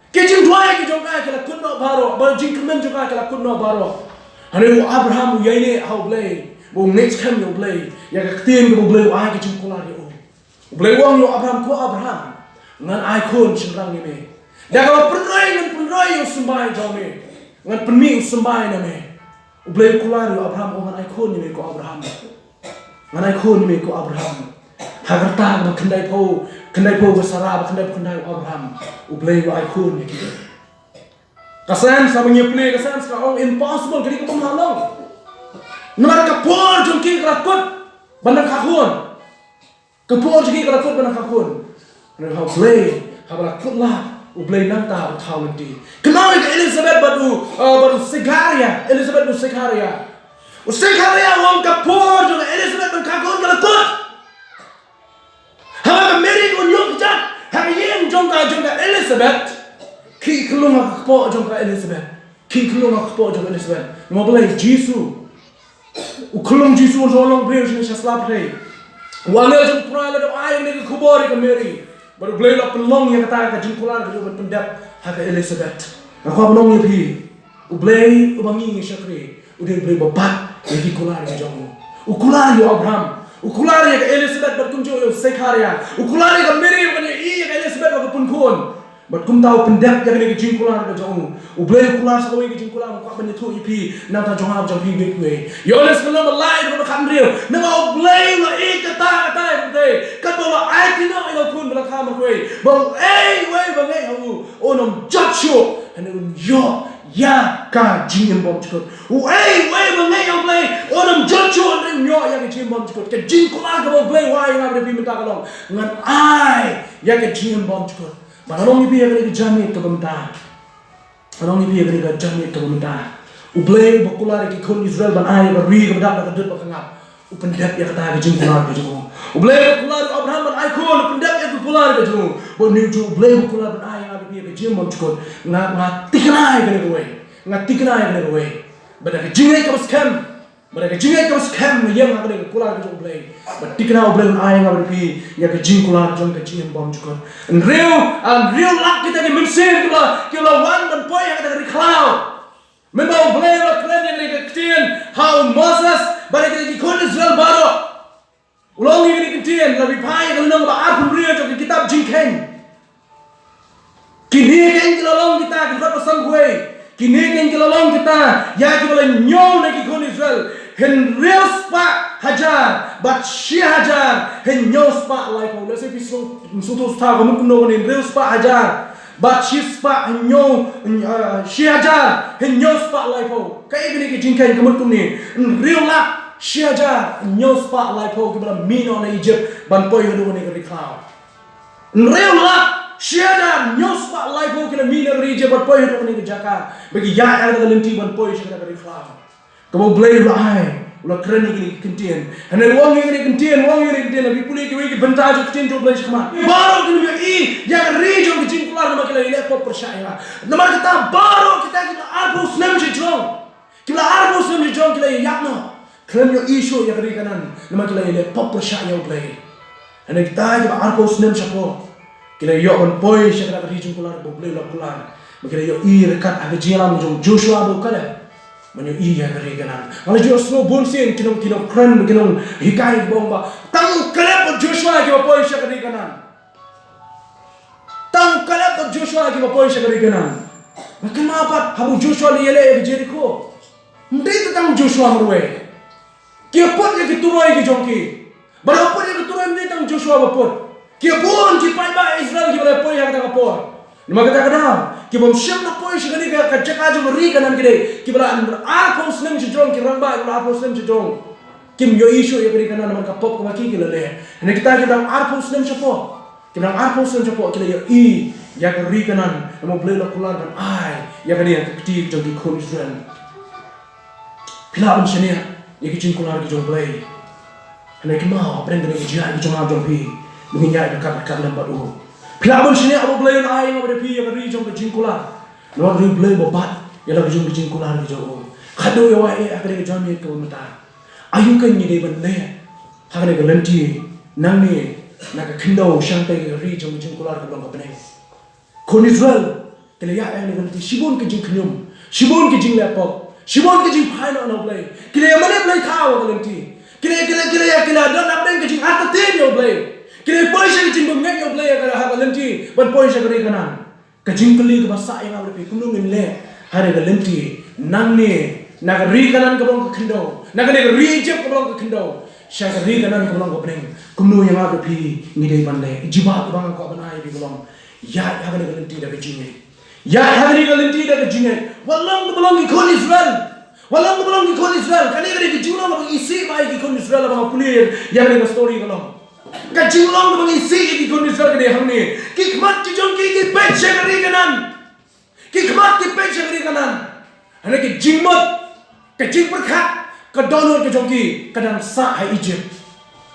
Ki jingduwai ki jong ka ki la kut noh baroh, bad jingkyrmen jong ka ki la kut noh baroh. Hynrei u Abraham u ïaineh ha U Blei, ba u ngeit skhem ïa U Blei, ïa ka ktien kaba U Blei u ai ka jingkular ïa u. U Blei u ong ïa u Abraham, ko Abraham, ngan ai khun shynrang ïa me. Da kaba pynroi ngan pynroi ïa u symbai jong me. Ngan pynmih u symbai na me. U Blei u kular ïa u Abraham, u ong ngan ai khun ïa me ko Abraham. Ngan ai khun ïa me ko Abraham. Ha ka rta kaba khyndaiphew, khyndaiphew ka Sara, ba khyndaiphew khyndai u Abraham. U Blei u la ai khun ïa ki. Ka sens, haba ngi plie ka sens ka ong impossible, ka dei kaba ym lah long. Namar ka por jong ki ka la kut ban nang kha khun. Ka por jong ki ka la kut ban nang kha khun. Hynrei ha U Blei, haba la kut lad, U Blei nangta u thaw lynti. Kynmaw ïa ka Elizabeth bad u, uh, bad u Sekharia, Elizabeth bad u Sekharia. U Sekharia u ong ka por jong ka Elizabeth ban kha khun ka la kut. Haba ka Mary ka wan ïoh kjat ha ka ïing jong ka, jong ka Elizabeth, ki khyllung ha ka kpoh jong ka Elizabeth. Ki khyllung ha ka kpoh jong ka Elizabeth. Namar balei? Jisu. U khyllung Jisu un sa long briew sha sla pyrthei. U angel jong U Trai la dep ai ïa kane ka khubor ïa ka Mary. Bad U Blei u la pynlong ïa kata ka jingkular ka jong u ban pyndep ha ka Elizabeth. Nga kwah ban ong ïa phi, U Blei uba ngi ngi shakri, u dei U Blei uba bat ïa ki kular ki jong u. U kular ïa u Abraham, u kular ïa ka Elizabeth, bad kumjuh ïa u Sekharia, u kular ïa ka Mary ban ïohi ïa ka Elizabeth ba ka pun khun. Bad kumta u pyndep ïa kane ka jingkular ka jong u. U Blei u kular sa kawei ka jingkular, nga kwah ban ïathuh ïa phi, nangta jong nga bad jong phi, wei wei. Ïoannis ka lynnong ba lai, dkhot ba khathynriew. Namar U Blei u la ïeit kata, kata ïa ka pyrthei, katba u la aiti noh ïa u Khun ba la kha marwei, ba uei uei ba ngeit ha u un ym jot shuh, hynrei un ïoh ïa ka jingim bymjukut. Uei uei ba ngeit ha U Blei un ym jot shuh, hynrei un ïoh ïa ka jingim bymjukut. Ka jingkular kaba U Blei u ai ïa nga bad ïa phi mynta ka long, ngan ai ïa ka jingim bymjukut. Bad ngan ong ïa phi ïa kane ka jingmut kaba mynta. Ngan ong ïa phi ïa kane ka jingmut kaba mynta. U Blei uba kular ïa ki khun Israel ban ai ïa ka ri kaba dap da ka dud bad ka ngap, u pyndep ïa kata ka jingkular ka jong u. U Blei uba kular ïa u Abraham ban ai khun, u pyndep ïa ka kular ka jong u. Bad une u ju, U Blei uba kular ban ai ïa nga bad ïa phi ïa ka jingim bymjukut. Nga, nga thikna ïa kane kawei. Nga thikna ïa kane kawei. Bad da ka jingngeit kaba skhem, bad da ka jingngeit kaba skhem nga ïeng ha kane ka kular ka jong U Blei. Bad thikna U Blei un ai ïa nga bad ïa phi ïa ka jingkular jong ka jingim bymjukut. Hynriew, hynriew lak kita ki mynsiem kiba, kiba la wan ban poi ha kata ka ri khlaw. Mynba U Blei u la kren ïa kane ka ktien ha u Moses bad ïa kita ki khun Israel baroh, u la ong ïa kane ka ktien, la phi phai ïa ka lynnong ba arphew hynriew jong ka kitab Jingkheiñ. Kine keiñ ki la long kita, ki dkhot ba sanphew wei. Kine keiñ ki la long kita ïa kiba la ñiew na ki khun Israel, hynriew spah hajar bad shi hajar hynñiew spah laiphew. Lehse phi sngewthuh sngewthuh shuh ka mut kumno kane, hynriew spah hajar bad shi spah hynñiew, eh, shi hajar hynñiew spah laiphew. Kaei kane ka jingkheiñ ka mut kumne? Hynriew lak shi hajar hynñiew spah laiphew kiba la mih noh na Egypt ban poi haduh kane ka ri khlaw. Hynriew lak shi hajar hynñiew spah laiphew ki la mih na ka ri Egypt ban poi haduh kane ka jaka, ba ki ïaid ha kata ka lynti ban poi sha kata ka ri khlaw. Kaba U Blei u la ai U la kren ïa kine ki kyntien. Hynrei u ong ïa kine ki kyntien, u ong ïa kine ki kyntien, la phi pule kiwei ki bynta jong ka ktien jong U Blei shakhmat. Baroh kin ym ïohi ïa ka ri jong ka jingkular namar ki la ïaleh pop pyrshah ïa nga. Namar kata baroh kita kiba la arphew snem sha jrong, kiba la arphew snem sha jrong ki la ïaid noh. Khlem ïohi shuh ïa ka ri Kanaan namar ki la ïaleh pop pyrshah ïa U Blei. Hynrei kita kiba arphew snem shapoh ki la ïoh ban poi sha kata ka ri jingkular ba U Blei u la kular. Ba ki la ïohi ryngkat ha ka jingïalam jong Joshua bad u Kaleb ban ïohi ïa ka ri Kanaan. Nga la ju ïohsngew bun sien ki nong, ki nongkren, ki nonghikai kiba ong ba tang u Kaleb bad Joshua kiba poi sha ka ri Kanaan. Tang u Kaleb bad Joshua kiba poi sha ka ri Kanaan. Nga kynmaw pat haba u Joshua u la ïaleh ïa ka Jerikho, ym dei tang u Joshua marwei. Ki ïa put ïa ki turoi ki jong ki. Ba la put ïa ki turoi, ym dei tang u Joshua ba put. Ki ïa bun ki paidbah Israel kiba la poi ha kata ka por. Namar kata ka daw ki bym shym la poi sha kane ka, ka jaka jong ka ri Kanaan ki dei kiba la arphew snem sha jrong, ki rangbah kiba la arphew snem sha jrong. Kim ïohi shuh ïa ka ri Kanaan namar ka pop kaba ki, ki la leh. Hynrei kita kiba dang arphew snem shapoh, kiba dang arphew snem shapoh ki la ïohi ïa ka ri Kanaan namar U Blei u la kular ban ai ïa kane ha ka kti jong ki khun Israel. Phi lah ban shaniah ïa ki jingkular ki jong U Blei. Hynrei kynmaw, hapdeng kane ka jingïaid ka jong nga jong phi, ba ngin ïaid ryngkat ryngkat lem bad u. Phi lah ban shaniah ba U Blei un ai ïa nga bad ïa phi ïa ka ri jong ka jingkular. Namar U Blei uba bat ïa la ka jong ka jingkular ka jong u. Khatduh ïa wai eh ha kane ka janmiet kaba mynta. Aïu kein ngi dei ban leh ha kane ka lynti nangne na ka khyndew shangtai ka ri jong ka jingkular kaba long ka bneng. Khun Israel ki la ïaid ha kane ka lynti shibun ka jingkhñium, shibun ka jingleh pop, shibun ka jingphai noh na U Blei. Ki la ïa mane Blei thaw ha ka lynti. Ki la, ki la, ki la ïa, ki la don hapdeng ka jingartatien ïa U Blei. Ki la ïa poi sha ka jingbymngeit ïa U Blei ha ka, ha ka lynti ban poi sha ka ri Kanaan. Ka jingkylli kaba sah ïa nga bad ïa phi, kumno ngin leh ha kane ka lynti nangne na ka ri Kanaan kaba long ka khyndew, na kane ka ri Ijipt kaba long ka khyndew sha ka ri Kanaan kaba long ka bneng? Kumno ïa nga bad ïa phi ngi dei ban leh? Jubab kaba nga kwah ban ai ïa phi ka long, ïaid ha kane ka lynti da ka jingngeit. Ïaid ha kane ka lynti da ka jingngeit. Wat long kumba long ki khun Israel. Wat long kumba long ki khun Israel. Kane ka dei ka jinglong kaba ngi isih bha ïa ki khun Israel haba nga pule ïa kane ka story ka long. Ka jinglong kaba ngi isih ïa ki khun Israel ka dei hangne. Ki khmat ki jong ki ki peit sha ka ri Kanaan. Ki khmat ki peit sha ka ri Kanaan. Hynrei ka jingmut, ka jingpyrkhat, ka dohnud ka jong ki ka dang sah ha Ijipt.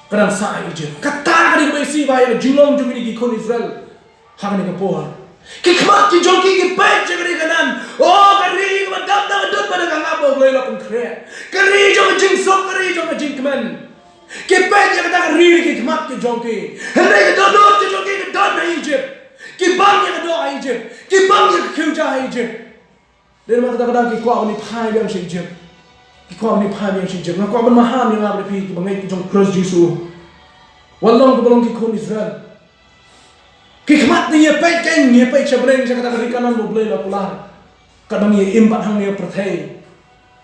Ka dang sah ha Ijipt. Kata ka dei kaba isih bha ïa ka jinglong jong kine ki khun Israel ha kane ka por. Ki khmat ki jong ki ki peit sha ka ri Kanaan. Oh, ka ri kaba dap da ka dud bad da ka ngap ba U Blei u la pynkhreh. Ka ri jong ka jingsuk, ka ri jong ka jingkmen. Ki peit ïa kata ka ri da ki khmat ki jong ki. Hynrei ka dohnud ka jong ki ka don ha Ijipt. Ki bang ïa ka doh ha Ijipt. Ki bang ïa ka khiew ja ha Ijipt. Dei namar kata ka daw ki kwah ban ïa phai biang sha Ijipt. Ki kwah ban ïa phai biang sha Ijipt. Nga kwah ban maham ïa nga bad ïa phi kiba ngeit ki jong Khrist Jisu. Wat long kumba long ki khun Israel. Ki khmat ngi ïa peit, kein ngi ïa peit sha bneng, sha kata ka ri Kanaan ba U Blei u la kular. Katba ngi ïa im pat hangne ha pyrthei,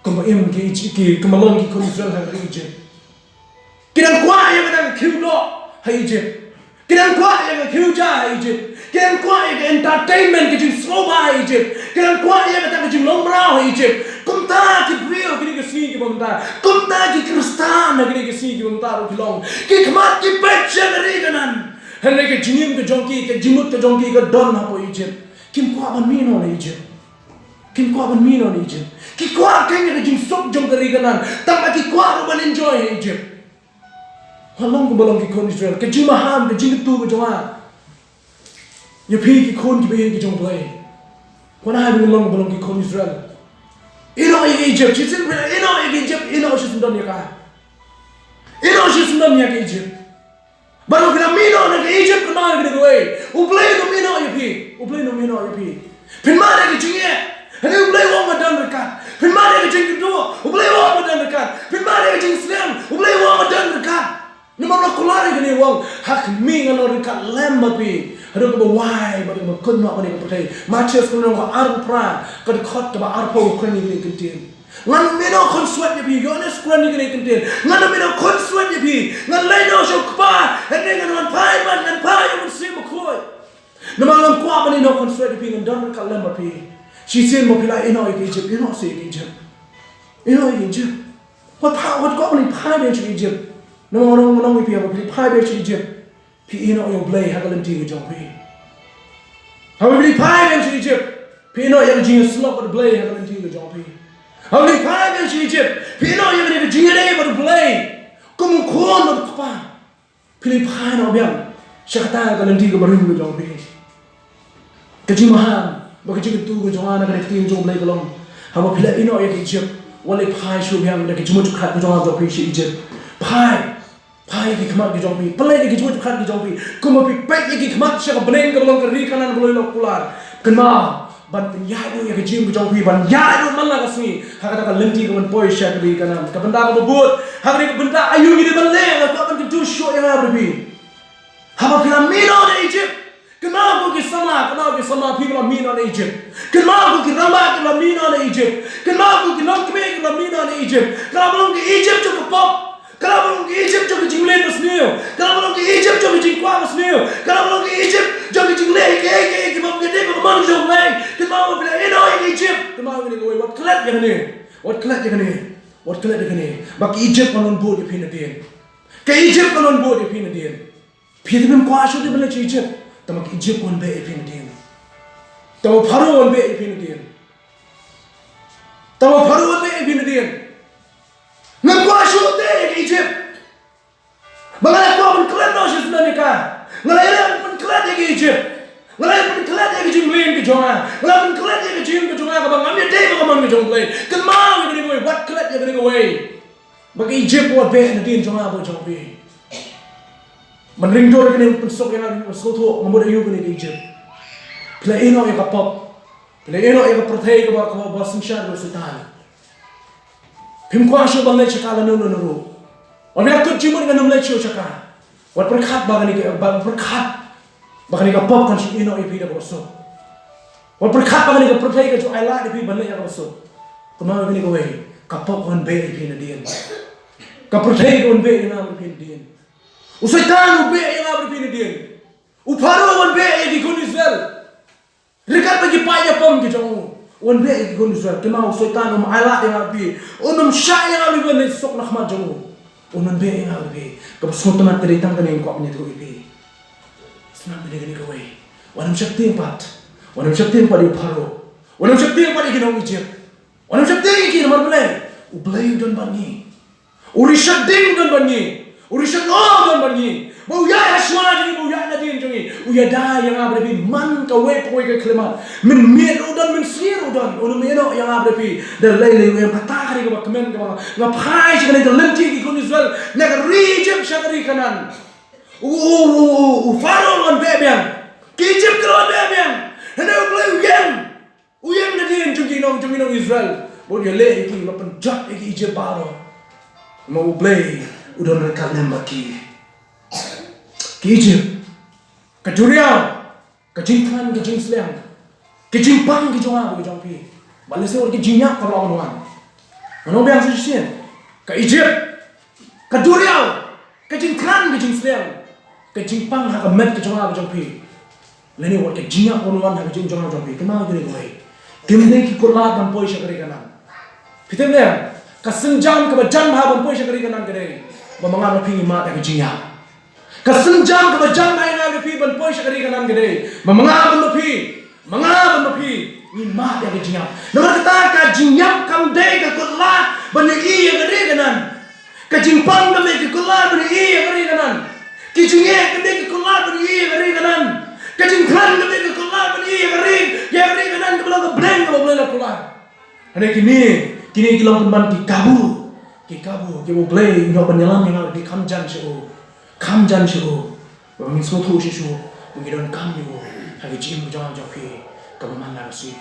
kumba im ki, ki, kumba long ki khun Israel ha ka ri Ijipt. Ki dang kwah ïa kata ka khiew doh ha Ijipt. Ki dang kwah ïa ka khiew ja ha Ijipt. Ki dang kwah ïa ka entertainment, ka jingsngewbha ha Ijipt. Ki dang kwah ïa kata ka jinglong mraw ha Ijipt. Kumta ki briew kine ki sngi kiba mynta. Kumta ki Khristan ha kine ki sngi kiba mynta ruh ki long. Ki khmat ki peit sha ka ri Kanaan. Hynrei ka jingim ka jong ki, ka jingmut ka jong ki ka don hapoh Ijipt. Kim kwah ban mih noh na Ijipt. Kim kwah ban mih noh na Ijipt. Ki kwah kein ïa ka jingsuk jong ka ri Kanaan. Tangba ki kwah ruh ban enjoy ha Ijipt. Wat long kumba long ki khun Israel. Ka jingmaham, ka jingkyntu ka jong nga ïa phi ki khun kiba ïeit ki jong U Blei. Wat ai ba ngin long kumba long ki khun Israel. Ïehnoh ïa ka Ijipt. Shisien phi la ïehnoh ïa ka Ijipt, ïehnoh shisyndon ïa ka. Ïehnoh shisyndon ïa ka Ijipt. Baroh phi la mih noh na ka Ijipt, kynmaw ïa kane kawei. U Blei un ym ïehnoh ïa phi. U Blei un ym ïehnoh ïa phi. Phin mad ïa ka jingeh, hynrei U Blei u ong ba don ryngkat. Phin mad ïa ka jingkynduh, U Blei u ong ba don ryngkat. Phin mad ïa ka jingslem, U Blei u ong ba don ryngkat. Namar u la kular ïa kane, u ong, ha khmih ngan long ryngkat lem bad phi haduh kaba wai bad kaba kut noh kane ka pyrthei. Mathaios ka lynnong ba arphew phra, ka dkhot kaba arphew, kren ïa kane ka ktien. Ngan ym ïehnoh khunswet ïa phi. Ïoannis kren ïa kane ka ktien. Ngan ym ïehnoh khunswet ïa phi. Ngan leit noh sha U Kpa, hynrei ngan wan phai pat, ngan phai ïa U Mynsiem Bakhuid. Namar ngam kwah ban ïehnoh khunswet ïa phi, ngan don ryngkat lem bad phi. Shisien ba phi la ïehnoh ïa ka Ijipt, ïehnoh seh ïa ka Ijipt. Ïehnoh ïa ka Ijipt. Wat phai, wat kwah ban phai biang sha Ijipt. Namar nga ong, nga ong ïa phi, haba phi phai biang sha Ijipt, phi ïehnoh ïa U Blei ha ka lynti ka jong phi. Haba phi phai biang sha Ijipt, phi ïehnoh ïa ka jingïasyllok bad U Blei ha ka lynti ka jong phi. Haba phi phai biang sha Ijipt, phi ïehnoh ïa ka jingïadei khun bad u kpa, phi la phai noh biang sha kata ka lynti kaba rim ka jong phi. Ka jingmaham bad ka jingkyntu ka jong nga na ka ktien jong U Blei ka long, haba phi la ïehnoh ïa ka Ijipt, wat leit phai shuh biang da ki jingmut jingpyrkhat ka jong nga jong phi sha Ijipt. Phai, phai ïa ki khmat ki jong phi, pynleit ïa ki jingmut jingpyrkhat ki jong phi. Kumba phi peit ïa ki khmat sha ka bneng kaba long ka ri Kanaan ba loi la kular, kynmaw ban pynïaid ïa ka jingim ka jong phi, ban ïaid man la ka sngi ha kata ka lynti kaban poi sha ka ri Kanaan. Ka bynta kaba bud, ha kane ka bynta aïu ngi dei ban leh, nga kwah ban kyntu shuh ïa nga bad phi. Haba phi la mih noh na Ijipt, kynmaw ko ki samla, kynmaw ki samla phi ba la mih noh na Ijipt. Kynmaw ko ki rangbah kiba la mih noh na Ijipt. Kynmaw ko ki longkmie kiba la mih noh na Ijipt. Ka la ba long ka Ijipt jong ka pop. Ka la ba long ka Ijipt jong ka jingmlien basniew. Ka la ba long ka Ijipt jong ka jingkwah basniew. Ka la ba long ka Ijipt jong ka jingleh kiei kiei kiba ym dei ba ka mon jong U Blei. Kynmaw ba phi la ïehnoh ïa ka Ijipt. Kynmaw kane kawei, wat klet ïa kane. Wat klet ïa kane. Wat klet ïa kane. Ba ka Ijipt kan wan bud ïa phi nadien. Ka Ijipt kan wan bud ïa phi nadien. Phi te phim kwah shuh te ban leit sha Ijipt. Tangba ka Ijipt wan beh ïa phi nadien. Tangba u Pharaoh wan beh ïa phi nadien. Tangba u Pharaoh wan beh ïa phi nadien. Ngam kwah shuh te ïa ka Ijipt. Ba nga la kwah ban klet noh sha snem ïa ka. Nga la ïaleh ban pynklet ïa ka Ijipt. Nga la ïaleh ban pynklet ïa ka jingmlien ka jong nga. Nga la pynklet ïa ka jingim ka jong nga kaba ngam ïadei bad ka mon ka jong U Blei. Kynmaw ïa kane kawei, wat klet ïa kane kawei. Ba ka Ijipt wat beh nadien jong nga bad jong phi. Ban ring dur kane, pynsuk ïa nga, ban sngewthuh, nga mut aïu kane ka Ijipt. Phi la ïehnoh ïa ka pop. Phi la ïehnoh ïa ka pyrthei kaba, kaba, ba synshar bad u Soitan. Phim kwah shuh ban leit sha ka lano lano ruh. Wat ïa kut jingmut ngan ym leit shuh sha ka. Wat pyrkhat ba kane ka, ba pyrkhat ba kane ka pop kan shu ïehnoh ïa phi da kaba suk. Wat pyrkhat ba kane ka pyrthei kan shu ailad ïa phi ban leit ïa kaba suk. Kynmaw kane kawei, ka pop kan beh ïa phi nadien. Ka pyrthei kan beh ïa nga bad phi nadien. U Soitan u beh ïa nga bad phi nadien. U Pharaoh wan beh ïa ki khun Israel. Ryngkat bad ki paid ïapom ki jong u, wan beh ïa ki khun Israel. Kynmaw u Soitan um ailad ïa nga bad phi. Un ym shah ïa nga bad phi ban leit suk na khmat jong u. Un wan beh ïa nga bad phi. Kaba sngewtynnat ka dei tang kane, nga kwah ban ïathuh ïa phi. Sngap ïa kane kawei. Wat nym sheptieng pat. Wat nym sheptieng pat ïa u Pharaoh. Wat nym sheptieng pat ïa ki nong Ijipt. Wat nym sheptieng ïa ki, namar balei? U Blei u don bad ngi. U Ri Shakdien u don bad ngi. U Ri Shaknong u don bad ngi. Ba u ïaid ha shuwa jong ngi, ba u ïaid nadien jong ngi. U ïada ïa nga bad phi man kawei pa kawei ka khyllipmat. Mynmiet u don, mynsngi u don. Un ym ïehnoh ïa nga bad phi. Da lei lei u ïeng. Kata ka dei kaba kmen kaba nga phai sha kane ka lynti ki khun Israel. Na ka ri Ijipt sha ka ri Kanaan. U, u, u, u, u Pharaoh u wan beh biang. Ki Ijipt ki la wan beh biang. Hynrei U Blei u ïeng. U ïeng nadien jong ki nong, jong ki nong Israel. Bad u ïaleh ïa ki, u la pynjot ïa ki Ijipt baroh. Ma U Blei u don ryngkat lem bad ki. Ki Ijipt. Ka duriaw. Ka jingkhlaiñ, ka jingsliang. Ka jingpang ka jong nga bad ka jong phi. Bad lehse wat ka jingïap ka long wan. Ngan ong biang sa shisien. Ka Ijipt. Ka duriaw, ka jingkhlaiñ, ka jingsliang, ka jingpang ha ka met ka jong nga bad jong phi. Lane wat ka jingïap kan wan ha ka jingim jong nga bad jong phi. Kynmaw kine kawei. Kim dei ki kutlad ban poi sha ka ri Kanaan. Phi tip ne? Ka sienjam kaba jan bha ban poi sha ka ri Kanaan ka dei ba ma nga bad phi ngin mad ïa ka jingïap. Ka sienjam kaba jan bha ïa nga bad phi ban poi sha ka ri Kanaan ka dei ba ma nga bad ma phi, ma nga bad ma phi ngin mad ïa ka jingïap. Namar kata ka jingïap kam dei ka kutlad ban ïohi ïa ka ri Kanaan. Ka jingpang kam dei ka kutlad ban ïohi ïa ka ri Kanaan. Ki jingeh kam dei ka kutlad ban ïohi ïa ka ri Kanaan. Ka jingkhlaiñ kam dei ka kutlad ban ïohi ïa ka ri, ïa ka ri Kanaan kaba long ka bneng kaba U Blei u la kular. Hynrei kine, kine ki long pynban ki kabu, ki kabu kiba U Blei u ïoh ban ïalam ïa nga bad phi, kham jan shuh, kham jan shuh. Ba ngin sngewthuh shuh shuh ba ngi donkam ïa u ha ka jingim ka jong nga jong phi kaba man la ka sngi.